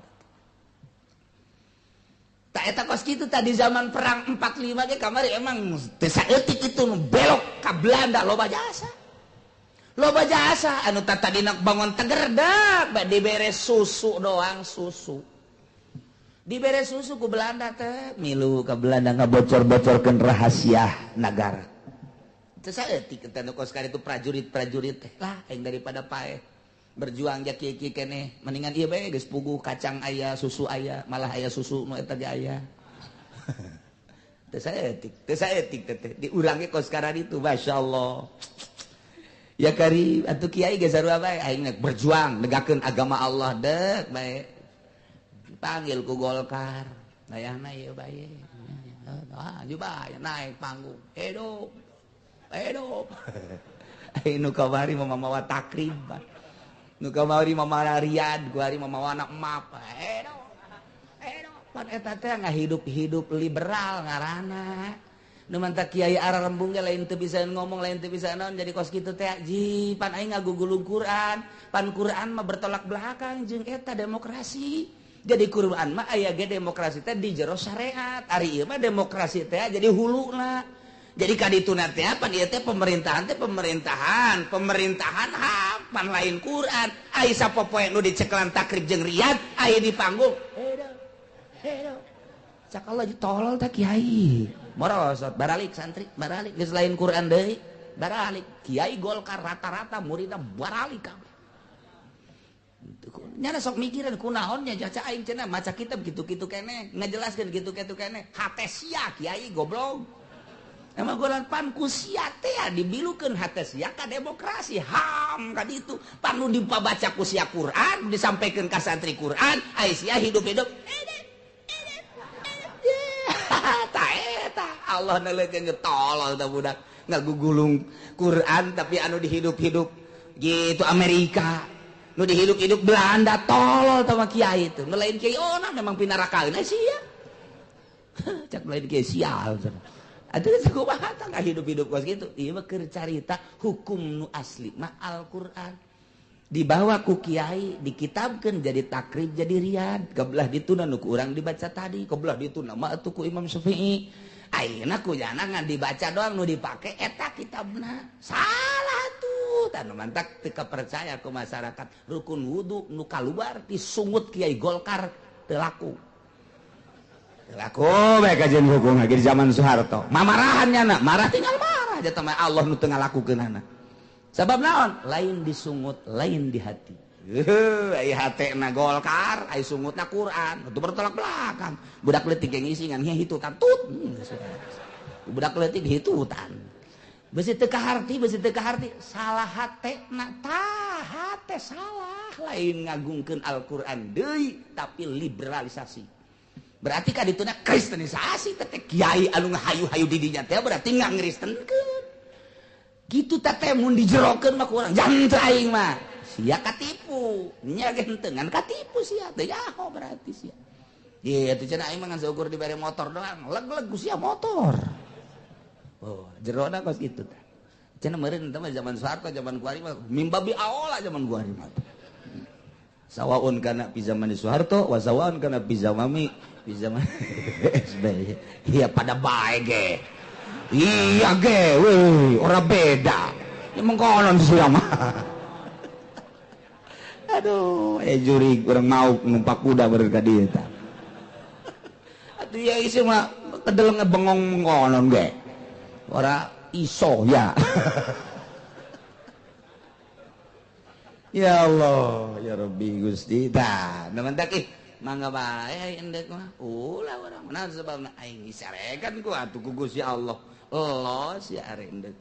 tah eta kos kitu tadi zaman perang 45 ge kamari emang teu saeutik itu nu belok ka Belanda loba jasa. Loba jasa anu tadina bangun tegerdak bae dibere susu doang susu. Dibere susu ku Belanda teh milu ka Belanda ngabocor-bocorkeun rahasia nagara. Teu saeutik eta nu kos itu prajurit-prajurit teh lah aing daripada paeh berjuang ja kieu-kieu keneh mendingan ieu bae geus puguh kacang aya susu aya malah aya susu nu eta ge aya. Teu saeutik teh diurang ge kos itu masyaallah. Ya kari atuh kiai ge sarua bae aing berjuang negakeun agama Allah deuk bae. Panggil ku Golkar. Dayahna ieu bae. Ah, bae naik panggung. Hidup. Hidup. Aing nu kamari mah mamawa takrib. Nu kamari mamawa Riyad, kuari mamawa anak map. Hidup. Hidup. Pan eta teh ngahidup-hidup liberal ngaranna. Nu mantak kiai ararembung ge lain teu bisa ngomong lain teu bisa naon jadi kos kitu teh ji pan aing ngagugulung Quran pan Quran mah bertolak belakang jeung eta demokrasi jadi Quran mah aya ge demokrasi teh di jero syariat ari ieu mah demokrasi teh jadi huluna jadi ka dituna teh pan ieu teh pemerintahan teh pemerintahan pemerintahan HAM pan lain Quran ai sapopoe nu dicekelan takrib jeung Riyad aya di panggung hedo hedo cak Allah tolol teh kiai morosot baralik santri baralik geus lain Quran deui baralik kiai Golkar rata-rata muridna baralik kabeh nyana sok mikiran kunaon nya caca aing cenah maca kitab kitu-kitu keneh ngajelaskeun kitu-kitu keneh hate sia kiai goblok emang golan pan ku sia teh dibilukeun hate sia ka demokrasi HAM ka ditu pan nu dipabaca ku sia Quran disampaikan ka santri Quran ai sia hidup-hidup Allah nelekeun tolol tah budak ngagugulung Quran tapi anu dihidup-hidup gitu Amerika nu dihidup-hidup Belanda tolol tah mah kiai teh nu lain kiai oh nah memang pinarakaeun sia cak lain kiai sial atuh geus kumaha tah ngahidup-hidup kos kitu ieu mah keur carita hukum nu asli mah Al-Qur'an dibawa ku kiai dikitabkeun jadi takrib jadi Riyad kebelah dituna nu ku urang dibaca tadi kebelah dituna mah atuh ku Imam Syafi'i ayeuna ku jana ngan dibaca doang nu dipake eta kitabna salah tuh tah nu mantak teu kapercaya ku masyarakat rukun wudu nu kaluar disungut kiai Golkar teu laku. Laku bae kajian hukum lagi di zaman Soeharto. Mamarahan nyana, marah tinggal marah aja mah Allah nu teu ngalakukeunana. Sabab naon? Lain disungut, lain di hati. Ai hatena Golkar, ai sungutna Quran. Itu bertolak belakang. Budak leutik yang ngisi ngan hitutan tut. Budak leutik hitutan. Besi teu kaharti, besi teu kaharti, salah hatena tah, hate salah, lain ngagungkeun Al-Qur'an deui tapi liberalisasi. Berarti ka dituna kristenisasi teh kiai anu ngahayu-hayu di dinya teh berarti ngangristenkeun. Kitu teh teh mun dijerokeun mah ku urang jangan aing mah. Sia katipu, nya ge henteu ngan katipu sia teh nyaho berarti sia. Ieu teh cenah aing mah ngan saukur dibere motor doang, leg-leg ku sia motor. Oh, jerona kos kitu teh. Cenah meureun teh mah zaman Soeharto, zaman kuari mah mimbabi aola zaman kuari mah. Sawaun kana pi zaman Soeharto, wa sawaun kana pi zamami pi zaman SBY. Iya pada bae ge. Iya ge, weh, ora beda. Ya mengkonon sia mah. Aduh, jurig urang mau numpak kuda beureun ka dieu tah. Atuh ieu isi mah kedel ngebengong mengkonon ge. Ora iso ya. Ya Allah, ya Rabbi Gusti. Tah, nemen teh ih mangga bae endek mah. Ulah urang naon sebabna aing disarekan ku atuh ku Gusti Allah. Los ya are endek.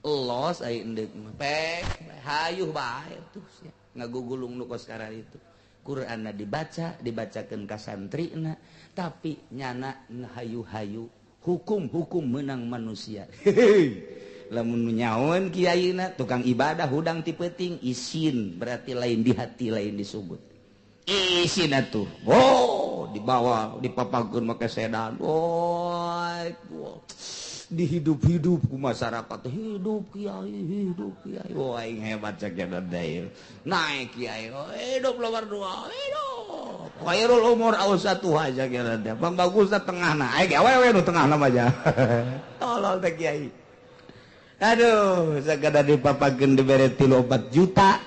Los aing endek mah. Pek hayuh bae tuh sia. Ngagugulung nu kos kararitu. Qur'anna dibaca, dibacakeun ka santrina, tapi nyana ngahayu-hayu hukum-hukum menang manusia. Lamun nyaon kiaina tukang ibadah hudang ti peuting isin berarti lain di hati lain disebut. Isin atuh. Oh, dibawa dipapakeun make sedan. Oh, dihidup-hidup ku masyarakat. Hidup kiai, hidup kiai. Oh, aing hebat cek deui. Naik kiai. Oh, hidup nomor 2. Hidup. Khairul umur awsatuha cek teh. Pangbagusna tengahna. Aing awewe nu tengahna mah aja. Tolol teh kiai. Aduh, sakada dipapakeun dibere 3-4 juta.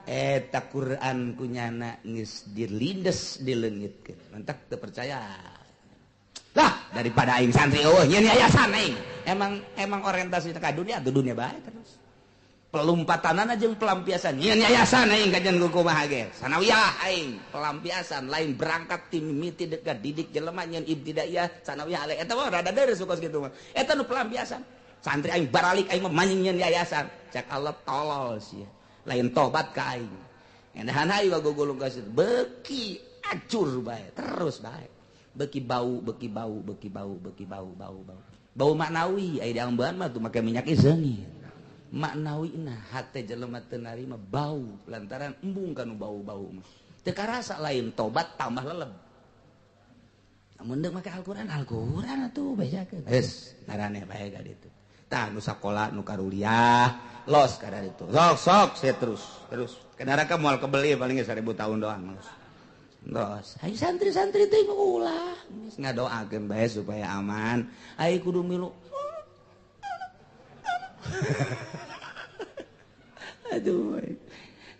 Eta Quran kunyana geus dilindes dileungitkeun. Mantak teu percaya. Lah, daripada aing santri eueuh nyeun yayasan aing. Emang orientasi ka dunia atuh dunia bae terus. Pelumpatanana jeung pelampiasan. Nyeun yayasan aing kajian ku kumaha ge. Sanawiyah aing pelampiasan lain berangkat ti mimiti dekat didik jelema nyeun ibtidaiyah sanawiyah alai. Eta mah rada deureuh kos kitu mah. Eta nu pelampiasan. Santri aing baralik aing mah manjing nyeun yayasan. Cek Allah tolol sia. Lain tobat ka aing. Endahan hayu gugulung ka situ. Beuki acur bae, terus bae. Beuki bau, beuki bau, beuki bau, beuki bau, bau, bau. Bau maknawi aya di ambean mah tuh make minyak seungit. Maknawi nah hate jelema teu narima bau lantaran embung kanu bau-bau mah. Teu karasa lain tobat tambah leleb. Lamun deuk make Al-Qur'an, Al-Qur'an atuh bejakeun. Geus ngaraneh bae ka ditu. Tah nu sakola nu karuliah los kada ditu. Sok sok saya terus terus. Ke neraka moal kebeli paling 1000 tahun doang los. Terus, ayo santri-santri teh ulah geus ngadoakeun bae supaya aman. Ayo kudu milu. Aduh,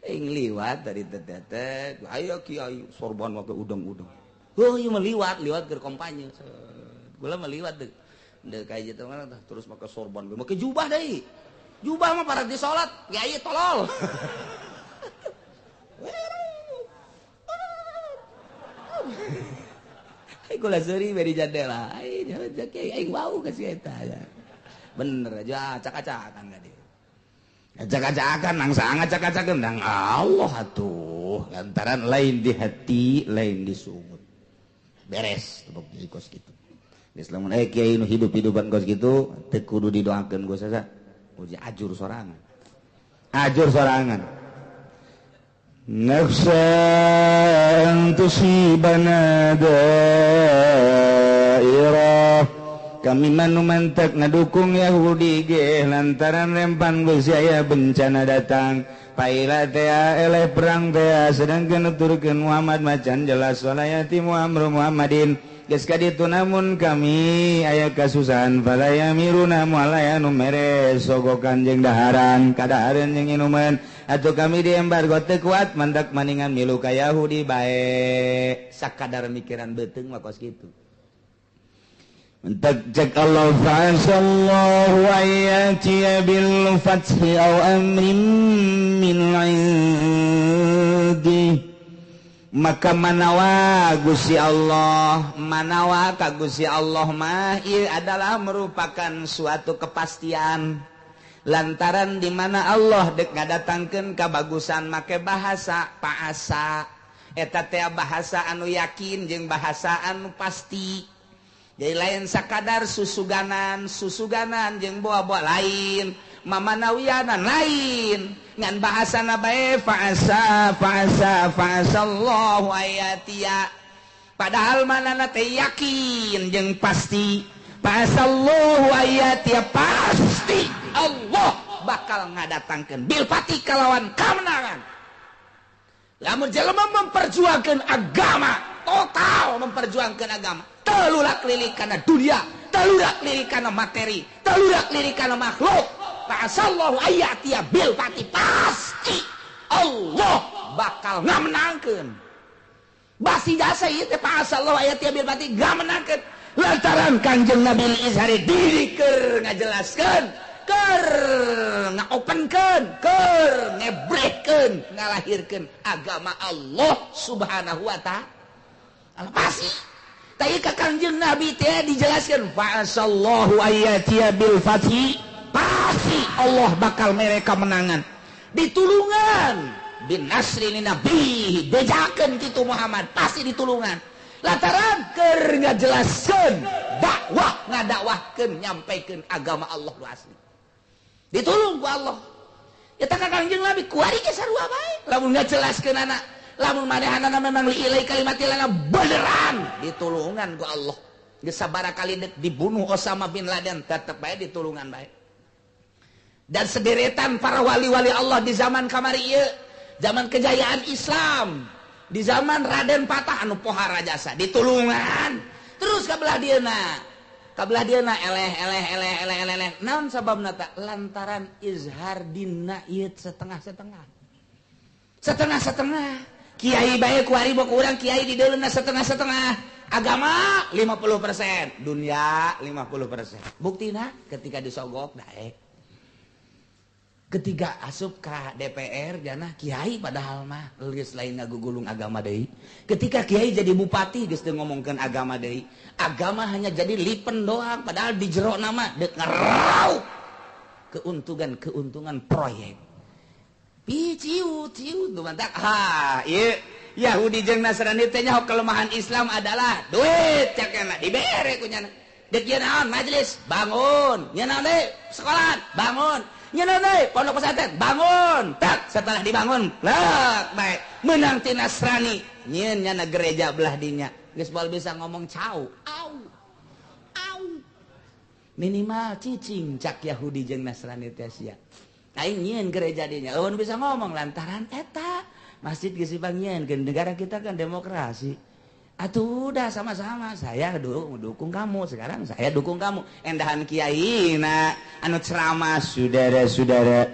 aing liwat dari teteh, ayo kiai sorban make udang-udang. Heuh, ieu mah liwat, liwat keur kampanye. Gula mah liwat deuk. Deuk kayak gitu mah terus make sorban, make jubah deui. Jubah mah para di salat, kiai tolol. Aing kula seuri bari jandela. Aing aing wau ka si eta. Bener aja acak-acakan ka dieu. Acak-acakan nang acak-acakan nang Allah atuh. Lantaran lain di hati, lain di sungut. Beres tebok di kos kitu. Geus lamun aya kiai nu hidup-hidupan kos kitu teu kudu didoakeun ku sasa. Uji ajur sorangan. Ajur sorangan. Nafsa an tusibana dairah. Kami manu mantek ngadukung Yahudi ge lantaran rempan geus aya bencana datang. Paila tea eleh perang tea sedangkeun nuturkeun Muhammad macan jelas walayati Muhammad Muhammadin. Geus ka ditu namun kami aya kasusahan falaya miruna mualaya nu mere sogokan jeung daharan kadahareun jeung inuman atuh kami di embargo teu kuat mantak maningan milu ka Yahudi bae sakadar mikiran beuteung mah kos kitu. Mentak cek Allah fa'asallahu ayatiya bil fathi aw amrin min 'indi. Maka manawa Gusti Allah, manawa ka Gusti Allah mah ieu adalah merupakan suatu kepastian. Lantaran di mana Allah dek ngadatangkeun kabagusan make bahasa paasa. Eta teh bahasa anu yakin jeung bahasa anu pasti. Jadi lain sakadar susuganan, susuganan jeung boa-boa lain, mamanawianan lain. Ngan bahasana bae fa'asa fa'asa fa'asallahu ayatia. Padahal manana teh yakin jeung pasti. Fa'asallahu ayatia, pasti Allah bakal ngadatangkeun bil fati kalawan kamenangan. Lamun jelema memperjuangkan agama, total memperjuangkan agama, telurak lirik kana dunia, telurak lirik kana materi, telurak lirik kana makhluk. Fa'asallahu ayatia bil fati, pasti Allah bakal ngamenangkeun. Basi jasa ieu teh fa'asallahu ayatia bil fati ngamenangkeun. Lantaran Kanjeng Nabi Izhari diri keur ngajelaskeun, keur ngaopenkeun, keur ngebrehkeun, ngalahirkeun agama Allah Subhanahu wa ta'ala. Pasti tapi ka Kanjeng Nabi teh dijelaskeun fa'asallahu ayatia bil fathi, pasti Allah bakal mere kemenangan. Ditulungan bin nasri nabi, bejakeun kitu Muhammad pasti ditulungan. Lantaran keur ngajelaskeun dakwah, ngadakwahkeun, nyampaikeun agama Allah nu asli. Ditulung ku Allah. Eta ka Kanjeng Nabi kuari ge sarua bae. Lamun ngajelaskeun anak, lamun manehanana memang liilai kalimatilana beneran ditulungan ku Allah. Geus sabaraha kali dibunuh Osama bin Laden tetep bae ditulungan bae. Dan sederetan para wali-wali Allah di zaman kamari ieu, zaman kejayaan Islam, di zaman Raden Patah anu pohara jasa ditulungan. Terus ka belah dieuna, ka belah dieuna eleh eleh eleh eleh eleh eleh. Naon sababna ta? Lantaran izhar dina ieu setengah-setengah. Setengah-setengah. Kiai bae kuari bok urang kiai di deuleuna setengah-setengah. Agama 50%, dunia 50%. Buktina ketika disogok daek. Ketika asup ka DPR jana kiai padahal mah geus lain ngagugulung agama deui. Ketika kiai jadi bupati geus teu ngomongkeun agama deui. Agama hanya jadi lipen doang padahal di jero nama deuk ngeraup keuntungan-keuntungan proyek. Pi ciu ciu tuh mantak ha ieu Yahudi jeung Nasrani teh nyaho kelemahan Islam adalah duit cakena dibere ku nyana. Deuk ieu naon majelis bangun, nya naon deui sekolah bangun. Nyeunah pondok pesantren bangun, tak setelah dibangun plek bae menang ti Nasrani nyieun nyana gereja belah dinya geus moal bisa ngomong cau au au minimal cicing cak Yahudi jeung Nasrani teh sia aing nyieun gereja dinya eueun bisa ngomong lantaran eta masjid geus dipangnyieun negara kita kan demokrasi. Atuh udah sama-sama saya dulu dukung kamu, sekarang saya dukung kamu. Endahan kiai na anu ceramah saudara-saudara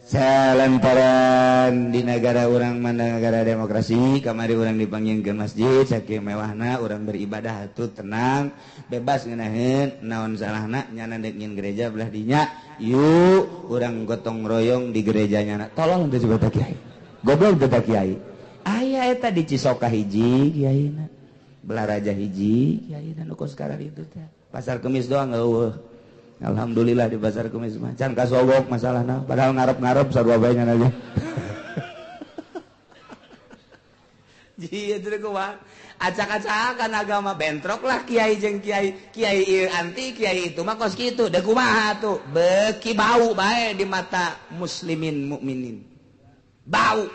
salantaran di negara orang mana negara demokrasi kamari orang dipanggil ke masjid saking mewahna orang beribadah atuh tenang bebas ngeunaheun naon salahna nyana deuk nyieun gereja belah dinya yuk urang gotong royong di gereja nyana tolong teh coba kiai goblok teh kiai. Aya eta di Cisoka hiji kiaina, Belaraja hiji kiaina nu kos sekarang itu teh. Pasar Kemis doang eueuh. Alhamdulillah di Pasar Kemis mah can kasogok masalahna padahal ngarep-ngarep sarua bae nya aja. Ji teh kumaha? Acak-acakan agama bentrok lah kiai jeung kiai, kiai ieu anti kiai itu mah kos kitu. Da kumaha tuh? Beuki bau bae di mata muslimin mukminin. Bau.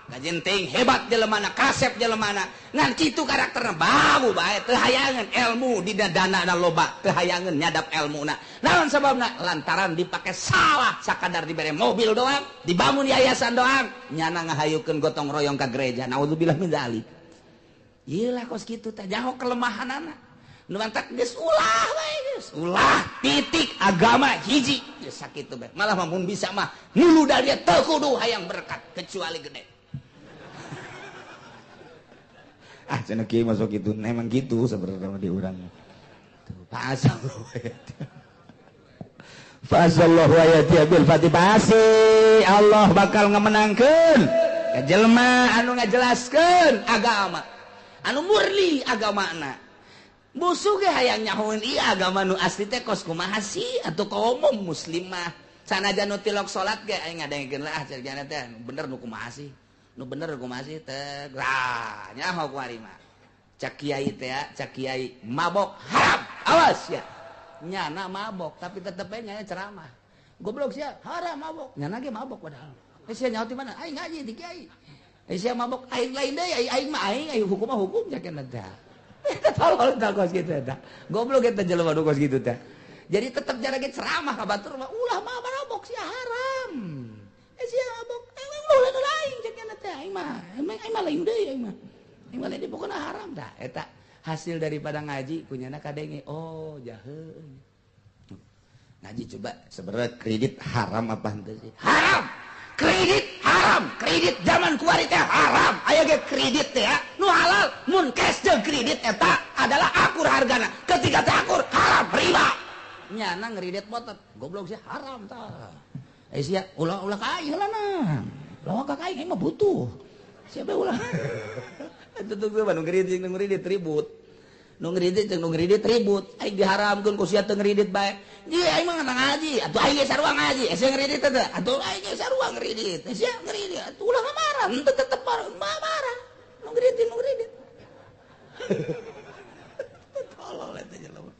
Kajenting hebat jelemana, kasep jelemana, ngan kitu karakterna bau bae teu hayangeun ilmu di dana loba, teu hayangeun nyadap elmuna. Naon sababna? Lantaran dipake salah sakadar dibere mobil doang, dibangun yayasan doang, nyana ngahayukeun gotong royong ka gereja. Naudzubillah min dzalik. Ieu lah kos kitu teh jaho kelemahanana. Nu mantak geus ulah bae geus. Ulah titik agama hiji geus sakitu bae. Malah mun bisa mah nulu dari teu kudu hayang berkat kecuali gede. Ah cenah kiai masuk gitu, emang gitu sebenarnya di urang. Fa'azallahu ayati bil fatih, pasti Allah bakal ngemenangkeun ka jelema anu ngajelaskeun agama, anu murni agamana. Musuh ge hayang nyahoeun ieu agama nu asli teh kos kumaha sih atuh kaum muslimah. Sanajan nu tilok salat ge aing ngadengkeun lah cenah teh bener nu kumaha sih? Nu bener kumaha sih teh? Lah nyaho kuari mah. Cak kiai teh, cak kiai mabok haram. Awas ya. Nyana mabok tapi tetep aja nyana ceramah. Goblok sia, haram mabok. Nyana ge mabok padahal. Eh sia nyaho ti mana? Aing ngaji di kiai. Eh sia mabok aing lain deui, aing mah aing, aing hukum mah hukum cakeun teh. Eta tolol tah kos kitu eta. Goblok eta jelema nu kos kitu teh. Jadi tetep jara ge ceramah ka batur mah ulah mah mabok sia haram. Eh sia mabok, ulah nu lain cakeun teh aing mah. Aing mah lain deui aing mah. Aing mah lain deui pokona haram tah. Eta hasil daripada ngaji kunyana kadenge oh jahe ngaji coba sebenarnya kredit haram apa henteu sih? Haram. Kredit haram, kredit zaman kuari teh haram. Aya ge kredit teh ya, nu halal mun cash jeung kredit eta adalah akur hargana. Ketika teh akur haram riba. Nyana ngredit motor, goblok sih haram tah. Eh sia ulah-ulah ka aing heula nah. Ulah ka aing mah butuh. Siapa ulah? Itu tuh nu ngredit nu ngredit ribut. Nu ngredit jeung nu ngredit ribut. Aing diharamkeun ku sia teu ngredit bae. Ye aing mah ngaji, atuh aing ge sarua ngaji. Sia ngredit teh, atuh aing ge sarua ngredit. Sia ngredit, atuh ulah marah, henteu tetep marah. Nu ngredit nu ngredit. Tolol eta jelema.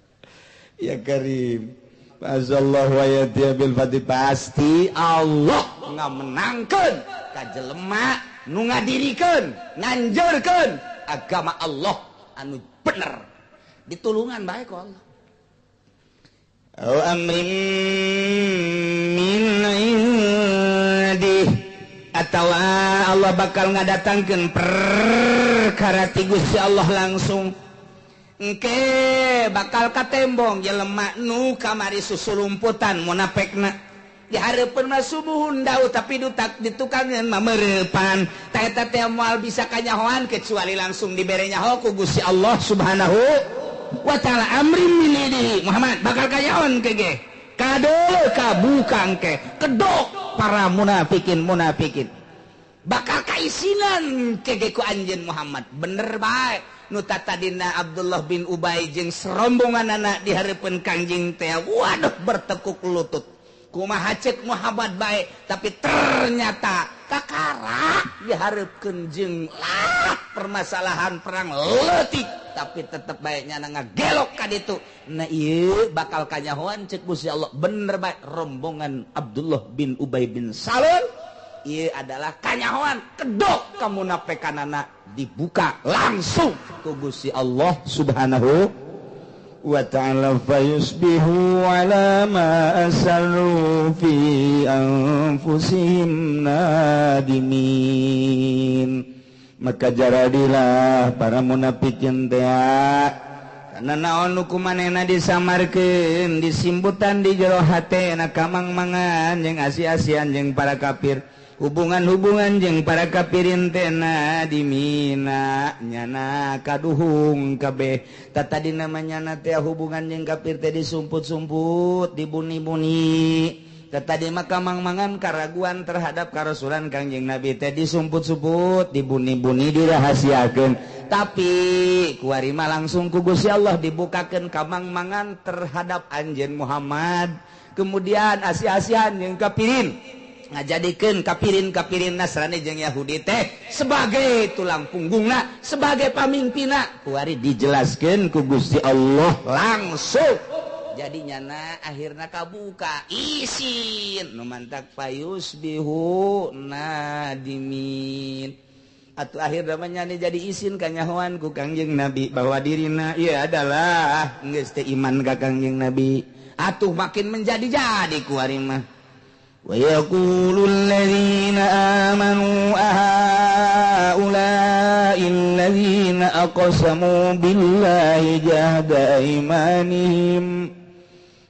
Ya Karim. Azallahu ayati bil fatih, pasti Allah ngamenangkeun ka jelema nu ngadirikeun, nganjurkeun agama Allah anu bener. Ditulungan bae ku Allah. Au amrin min indih, atawa Allah bakal ngadatangkeun perkara ti Gusti Allah langsung. Engke bakal katembong jelema nu kamari susulumputan munafekna. Dihareupeun mah subuhun daun tapi dutak ditukangeun mah mereupan. Ta eta teh moal bisa kanyahoan kecuali langsung dibere nyaho ku Gusti Allah Subhanahu wa taala. Amrin min indihi Muhammad bakal kanyahoan ke ge. Kadeuleu kabuka engke kedok para munafikin munafikin. Bakal kaisinan kege ku anjeun Muhammad. Bener bae nu tatadina Abdullah bin Ubay jeung serombongan anak dihareupeun Kangjeng teh waduh bertekuk lutut. Kumaha ceuk Muhammad bae tapi ternyata kakara dihareupeun jeung lah permasalahan perang leutik tapi tetep bae nyana ngagelok ka ditu. Nah ieu bakal kanyahoan ceuk Gusti Allah bener bae rombongan Abdullah bin Ubay bin Salul ieu adalah kanyahoan kedok kamunafikanana dibuka langsung ku Gusti Allah Subhanahu wa ta'ala. Fayusbihu ala ma asarru fi anfusihim nadimin. Maka jaradilah para munafikin teh karena naon nu kumanehna disamarkeun disimbutan di jero hate na kamang-mangan jeung asi-asian jeung para kafir, hubungan-hubungan jeung para kafirin teh nadimina nyana kaduhung kabeh. Tatadina mah nyana teh hubungan jeung kafir teh disumput-sumput, dibuni-buni. Tadi mah kamang-mangan karaguan terhadap karasulan Kangjeng Nabi teh disumput-sumput, dibuni-buni, dirahasiakeun. Tapi kuari mah langsung ku Gusti Allah dibukakeun kamang-mangan terhadap anjeun Muhammad. Kemudian asi-asian jeung kafirin ngajadikeun kafirin-kafirin Nasrani jeung Yahudi teh sebagai tulang punggungna, sebagai pamimpinna. Kuari dijelaskeun ku Gusti Allah langsung. Jadi nyana akhirna kabuka isin nu mantak fayusbihu nadimin. Atuh akhirna mah nyana jadi isin kanyahoan ku Kangjeng Nabi bahwa dirina ieu adalah geus teu iman ka Kangjeng Nabi. Atuh makin menjadi-jadi kuari mah. Wa yaqulul ladzina amanu ahaula'il ladzina aqsamu billahi jahda aimanihim.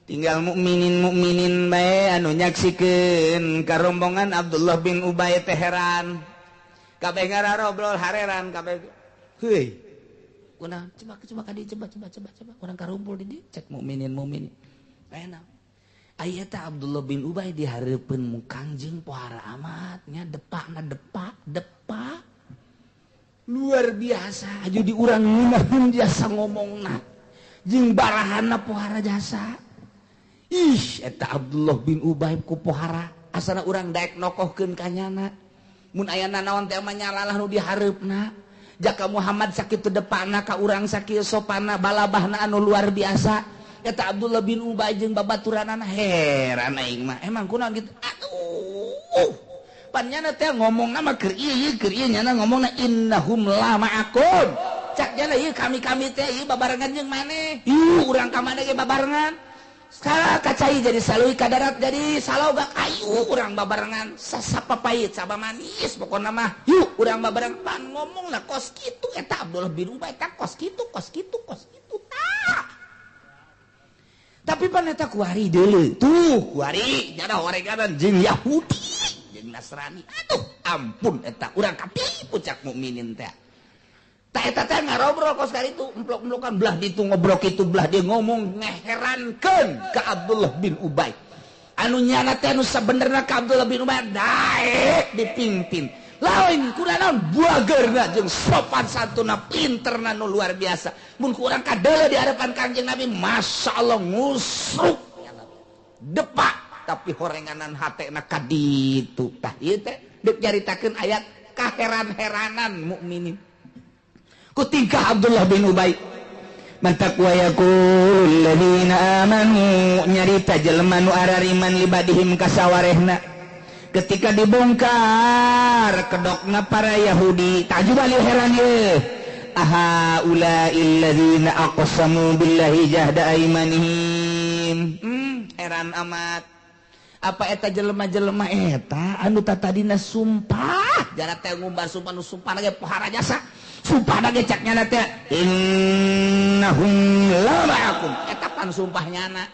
Tinggal mukminin mukminin bae anu nyaksikeun karombongan Abdullah bin Ubay teh heran. Kabeh ngararobrol hareran kabeh. Heuy. Kunaon? Coba coba ka dieu, coba coba coba coba. Urang karumpul di dieu cek mukminin mukminin. Aya naon? Aya teh Abdullah bin Ubay di hareupeun mu Kangjeng pohara amat nya, depakna depak depak luar biasa. Aju di urang ngeunaheun jasa ngomongna jeung barahana pohara jasa. Ih, eta Abdullah bin Ubay ku pohara asana urang daek nokohkeun ka nyana. Mun aya nanaon teh mah nyalalah nu dihareupna. Jaka Muhammad sakitu depakna ka urang sakieu sopana balabahna anu luar biasa. Eta Abdullah bin Ubay jeung babaturanana heran aing mah. Emang kunaon gitu? Aduh. Pan nyana teh ngomongna mah keur ieu keur ieu nyana ngomongna innahum la ma'akum. Cak nyana ieu kami-kami teh ieu babarengan jeung maneh. Ieu urang ka maneh ge babarengan. Salah kacai jadi salui ka darat jadi salogak ayu urang babarengan sasapapait saba manis pokona mah yuk urang babareng pan ngomongna kos kitu eta Abdullah bin Ubay eta kos kitu kos kitu kos kitu tah. Tapi pan eta kuari deuleu tuh kuari nyana horeganan jeung Yahudi jeung Nasrani. Aduh ampun eta urang katipu cak mukminin teh. Tah eta teh ngarobrol kos kali itu emplok-emplokan belah ditu ngobrol kitu belah dia ngomong ngeherankeun ka Abdullah bin Ubay. Anu nyana teh anu sabenerna ka Abdullah bin Ubay daek dipimpin. Lain kurang naon buageurna jeung sopan santuna pinterna nu luar biasa. Mun ku urang kadeuleu di hadapan Kangjeng Nabi masyaallah ngusruk depak tapi horenganan hatena ka ditu. Tah ieu teh deuk nyaritakeun ayat kaheran-heranan mukminin. Ku tingkah Abdullah bin Ubay. Mantak wa yaqul ladzina amanu nyarita jelema nu arariman libadihim kasawarehna. Ketika dibongkar kedokna para Yahudi tajuban heran ye. Aha ulail ladzina aqsamu billahi jahda aimanihim. Heran amat. Apa eta jelema-jelema eta anu tatadina sumpah jarak teh ngumbar sumpah nu sumpah ge pohara jasa. Sumpah ge cak nyana teh innahum la ma'akum. Eta pan sumpah nyana.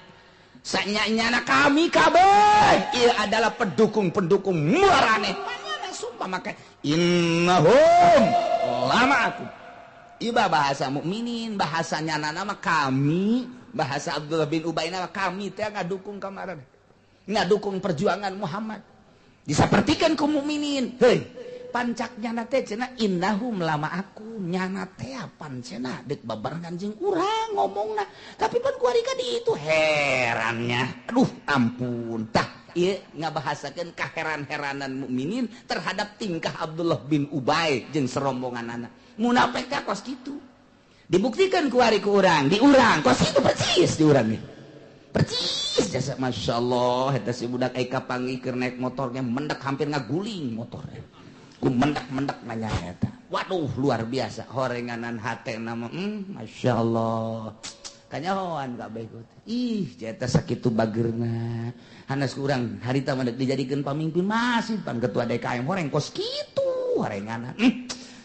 Sanya-nyana kami kabeh ieu adalah pendukung-pendukung muarane. Panyana sumpah maka innahum la ma'akum. Iba bahasa mukminin, bahasa nyana nama kami, bahasa Abdullah bin Ubay nama kami teh ngadukung kamaran. Ngadukung perjuangan Muhammad. Disapertikeun ku mukminin. Heuy, pancak nyana teh cenah innahum la ma'akum. Nyana teh pan cenah deuk babarengan jeung urang ngomongna. Tapi pan kuari ka ditu herannya. Aduh ampun. Tah ieu ngabahasakeun kaheran-heranan mukminin terhadap tingkah Abdullah bin Ubay jeung serombonganana. Munafik teh kos kitu. Dibuktikan kuari ku urang, di urang kos kitu persis di urang nih. Persis jasa masyaallah eta si budak ai kapanggih keur naik motornya mendak hampir ngaguling motornya. Ku mendak-mendak nanya eta. Waduh luar biasa horenganan hatena mah masyaallah. Kanyahoan kabeh teh. Ih eta sakitu bageurna. Hanas ku urang harita mah dijadikeun pamimpin masih pan ketua DKM horeng kos kitu horenganan.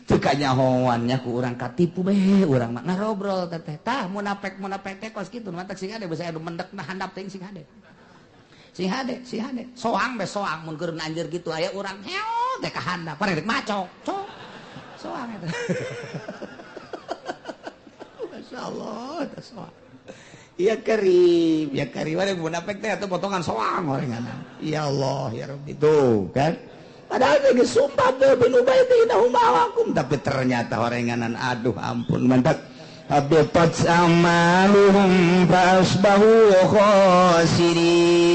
Teu kanyahoan nya ku urang katipu bae urang mah ngarobrol teh. Tah munafik-munafik teh kos kitu mantak sing ade basa anu mendekna handap teh sing hade. Sing hade, sing hade. Soang be soang mun keur nanjeur kitu aya urang heo teh ka handap parek macok. Cok. Soang eta. Masyaallah eta soang. Ya karim, ya karim ada munafik teh atuh potongan soang horenganan. Ya Allah ya Rabbi tuh kan. Padahal teh sumpah bin Ubay teh innahum ma'akum tapi ternyata horenganan aduh ampun mantak habitat amaluhum fa asbahu khasirin.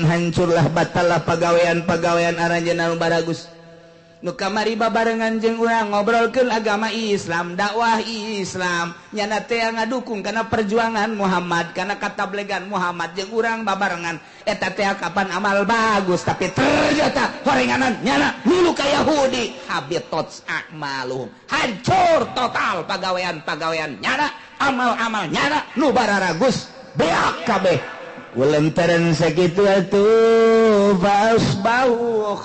Hancurlah batallah pagawean-pagawean aranjeunna nu baragus. Nu kamari babarengan jeung urang ngobrolkeun agama Islam, dakwah Islam, nyana teh ngadukung kana perjuangan Muhammad, kana katablegan Muhammad jeung urang babarengan. Eta teh kapan amal bagus tapi ternyata horenganan nyana milu ka Yahudi, habitat a'maluhum. Hancur total pagawean-pagawean nyana, amal-amal nyana nu bararagus beak kabeh. Walantaran sakitu atuh fasbahu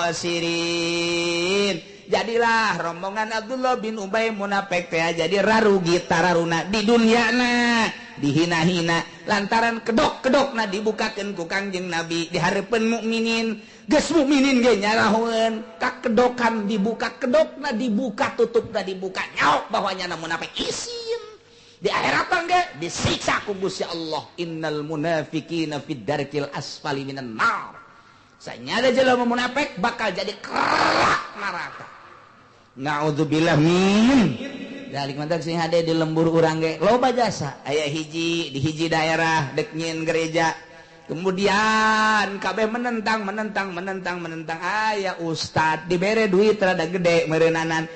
khasirin. Jadilah rombongan Abdullah bin Ubay munafik teh jadi rarugi tararuna di dunyana, dihina-hina lantaran kedok-kedokna dibukakeun ku Kangjeng Nabi di hareupeun mukminin. Geus mukminin ge nyarahoeun kakedokan dibuka, kedokna dibuka, tutupna dibuka, nyaok bahwa nyana munafik isin. Di akhirat ge disiksa ku Gusti Allah, innal munafiqina fid darkil asfali minan nar. Sanyada jelema munafik bakal jadi kerak neraka. Naudzubillah min dzalik. Mantak sing hade di lembur urang ge loba jasa. Aya hiji di hiji daerah dek nyieun gereja. Kemudian kabeh menentang menentang menentang menentang, aya ustad dibere duit rada gede meureunanan.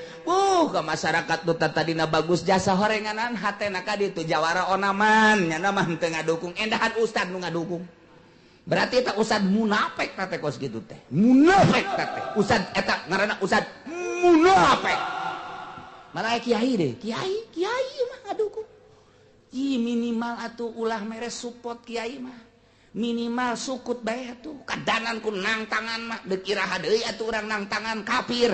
Ke masyarakat nu tadina bagus jasa horenganan hatena ka ditu jawara onaman nyana mah teu ngadukung, endahan ustad nu ngadukung. Berarti eta ustad munafik teh kos kitu teh. Munafik teh. Ustad eta ngaranna ustad munafik. Malah kiai deh, kiai kiai mah ngadukung. Ih minimal atuh ulah mere support kiai mah. Minimal sukut bae atuh kadanan ku nang tangan mah deuk iraha deui atuh urang nang tangan kafir.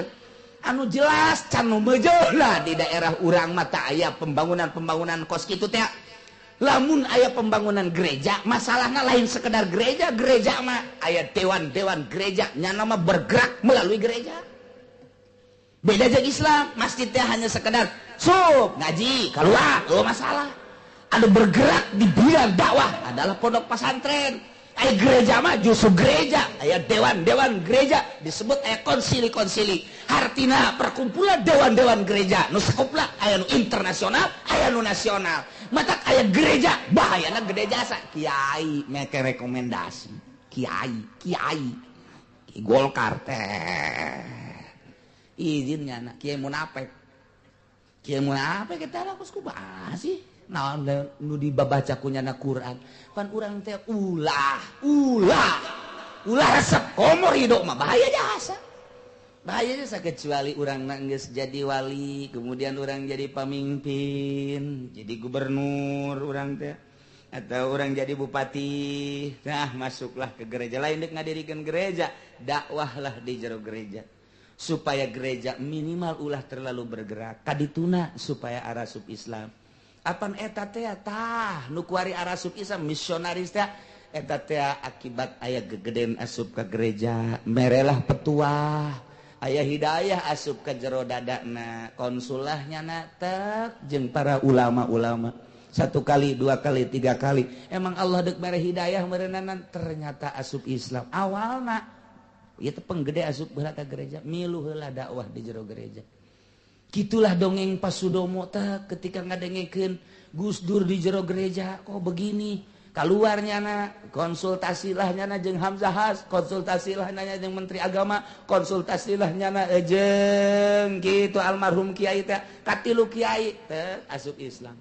Anu jelas can nu meujeuhna di daerah urang mah tah aya pembangunan-pembangunan kos kitu teh. Lamun aya pembangunan gereja, masalahna lain sekedar gereja, gereja mah aya dewan-dewan gereja, nyana mah bergerak melalui gereja. Beda jeung Islam, masjid teh hanya sekedar sup ngaji keluar, oh masalah. Anu bergerak di bidang dakwah adalah pondok pesantren. Aya gereja mah justru gereja, aya dewan-dewan gereja disebut aya konsili-konsili. Hartina perkumpulan dewan-dewan gereja nu sakupla aya nu internasional, aya nu nasional. Matak aya gereja bahayana gede jasa. Kiai make rekomendasi, kiai, kiai. Ki Golkar teh. Izin nyana kiai munafik. Kiai munafik eta lah kos kumaha sih? Naon nu dibabaca ku nyana Quran. Pan urang teh ulah, ulah. Ulah resep komor hidup mah bahaya jasa. Bahaya jasa kecuali urang geus jadi wali, kemudian urang jadi pamimpin, jadi gubernur urang teh atau urang jadi bupati. Nah, masuklah ke gereja lain deuk ngadirikeun gereja, dakwahlah di jero gereja. Supaya gereja minimal ulah terlalu bergerak kadituna supaya arasup Islam. Apan eta teh tah nu kuari arasup Islam misionaris teh eta teh akibat aya gegeden asup ka gereja, merelah petuah, aya hidayah asup ka jero dadana, konsulah nyana tek jeung para ulama-ulama. Satu kali, dua kali, tiga kali. Emang Allah deuk mere hidayah meureunana ternyata asup Islam. Awalna ieu teh penggede asup heula ka gereja, milu heula dakwah di jero gereja. Gitulah dongeng Pak Sudomo teh ketika ngadengekeun Gus Dur di jero gereja kok begini, keluar nyana konsultasilah nyana jeung Hamzah Has, konsultasilah nyana jeung Menteri Agama, konsultasilah nyana jeung kitu almarhum kiai teh, katilu kiai teh asup Islam.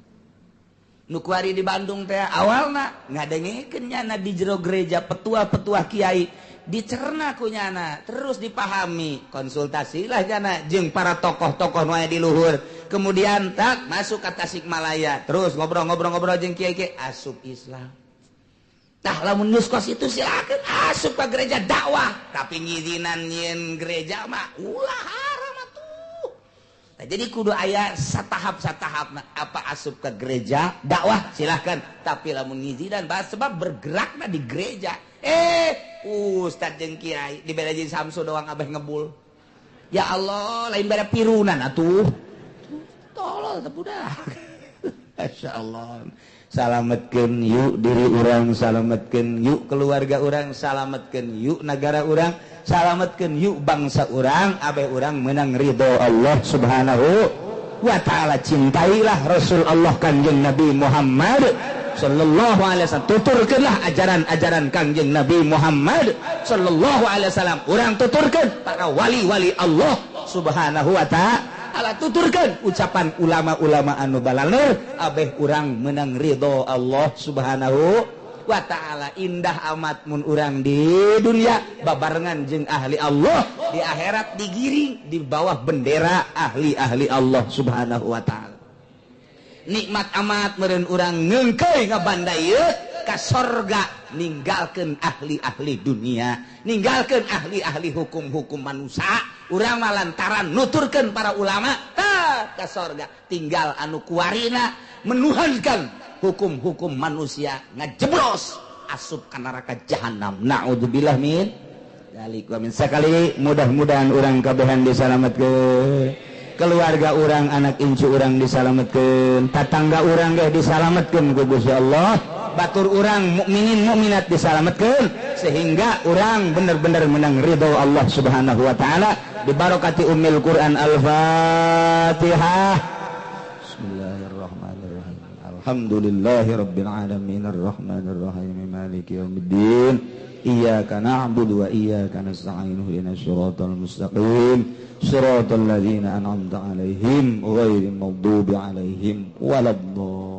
Nu kuari di Bandung teh awalna ngadengekeun nyana di jero gereja petua-petua kiai dicerna ku nyana, terus dipahami, konsultasilah nyana jeung para tokoh-tokoh nu aya di luhur. Kemudian tak masuk ke Tasikmalaya, terus ngobrol-ngobrol-ngobrol jeung kiai-kiai asup Islam. Tah lamun geus kos itu silakeun asup ka gereja dakwah, tapi ngizinan nyieun gereja mah ulah haram atuh. Tah jadi kudu aya satahap-satahapna, apa asup ke gereja dakwah silahkan, tapi lamun ngizinan bahas sebab bergerakna di gereja. Ustad jeung kiai dibere jeung Samsu doang abeh ngebul. Ya Allah, lain bare pirunan atuh. Tolol teh budak. Masyaallah. Salametkeun yuk diri urang, salametkeun yuk keluarga urang, salametkeun yuk nagara urang, salametkeun yuk bangsa urang, abeh urang menang ridho Allah Subhanahu wa taala. Cintailah Rasul Allah Kanjeng Nabi Muhammad sallallahu alaihi wasallam. Tuturkeunlah ajaran-ajaran Kangjeng Nabi Muhammad sallallahu alaihi wasallam. Urang tuturkeun para wali-wali Allah Subhanahu wa taala, tuturkeun ucapan ulama-ulama anu balaleur, abeh urang menang ridho Allah Subhanahu wa taala. Indah amat mun urang di dunia babarengan jeung ahli Allah, di akhirat digiring di bawah bendera ahli-ahli Allah Subhanahu wa taala. Nikmat amat meureun urang ngeungkeuy ngabanda ieu ka sorga, ninggalkeun ahli-ahli dunia, ninggalkeun ahli-ahli hukum-hukum manusia. Urang mah lantaran nuturkeun para ulama tah ka sorga, tinggal anu kuarina menuhankan hukum-hukum manusia, ngajeblos asup ka neraka jahanam. Naudzubillah min Dalik wa min sakali mudah-mudahan urang kabehan disalametkeun, keluarga urang, anak incu urang disalametkeun, tatangga urang ge disalametkeun ku Gusti Allah, batur urang mukminin mukminat disalametkeun sehingga urang bener-bener menang ridho Allah Subhanahu wa taala dibarokati Ummul Quran. Al-Fatihah. Bismillahirrahmanirrahim. Alhamdulillahirabbil alamin arrahmanirrahim maliki yaumiddin iyyaka na'budu wa iyyaka nasta'in ihdinas siratal mustaqim siratal ladzina an'amta 'alaihim ghairil maghdubi 'alaihim waladdallin.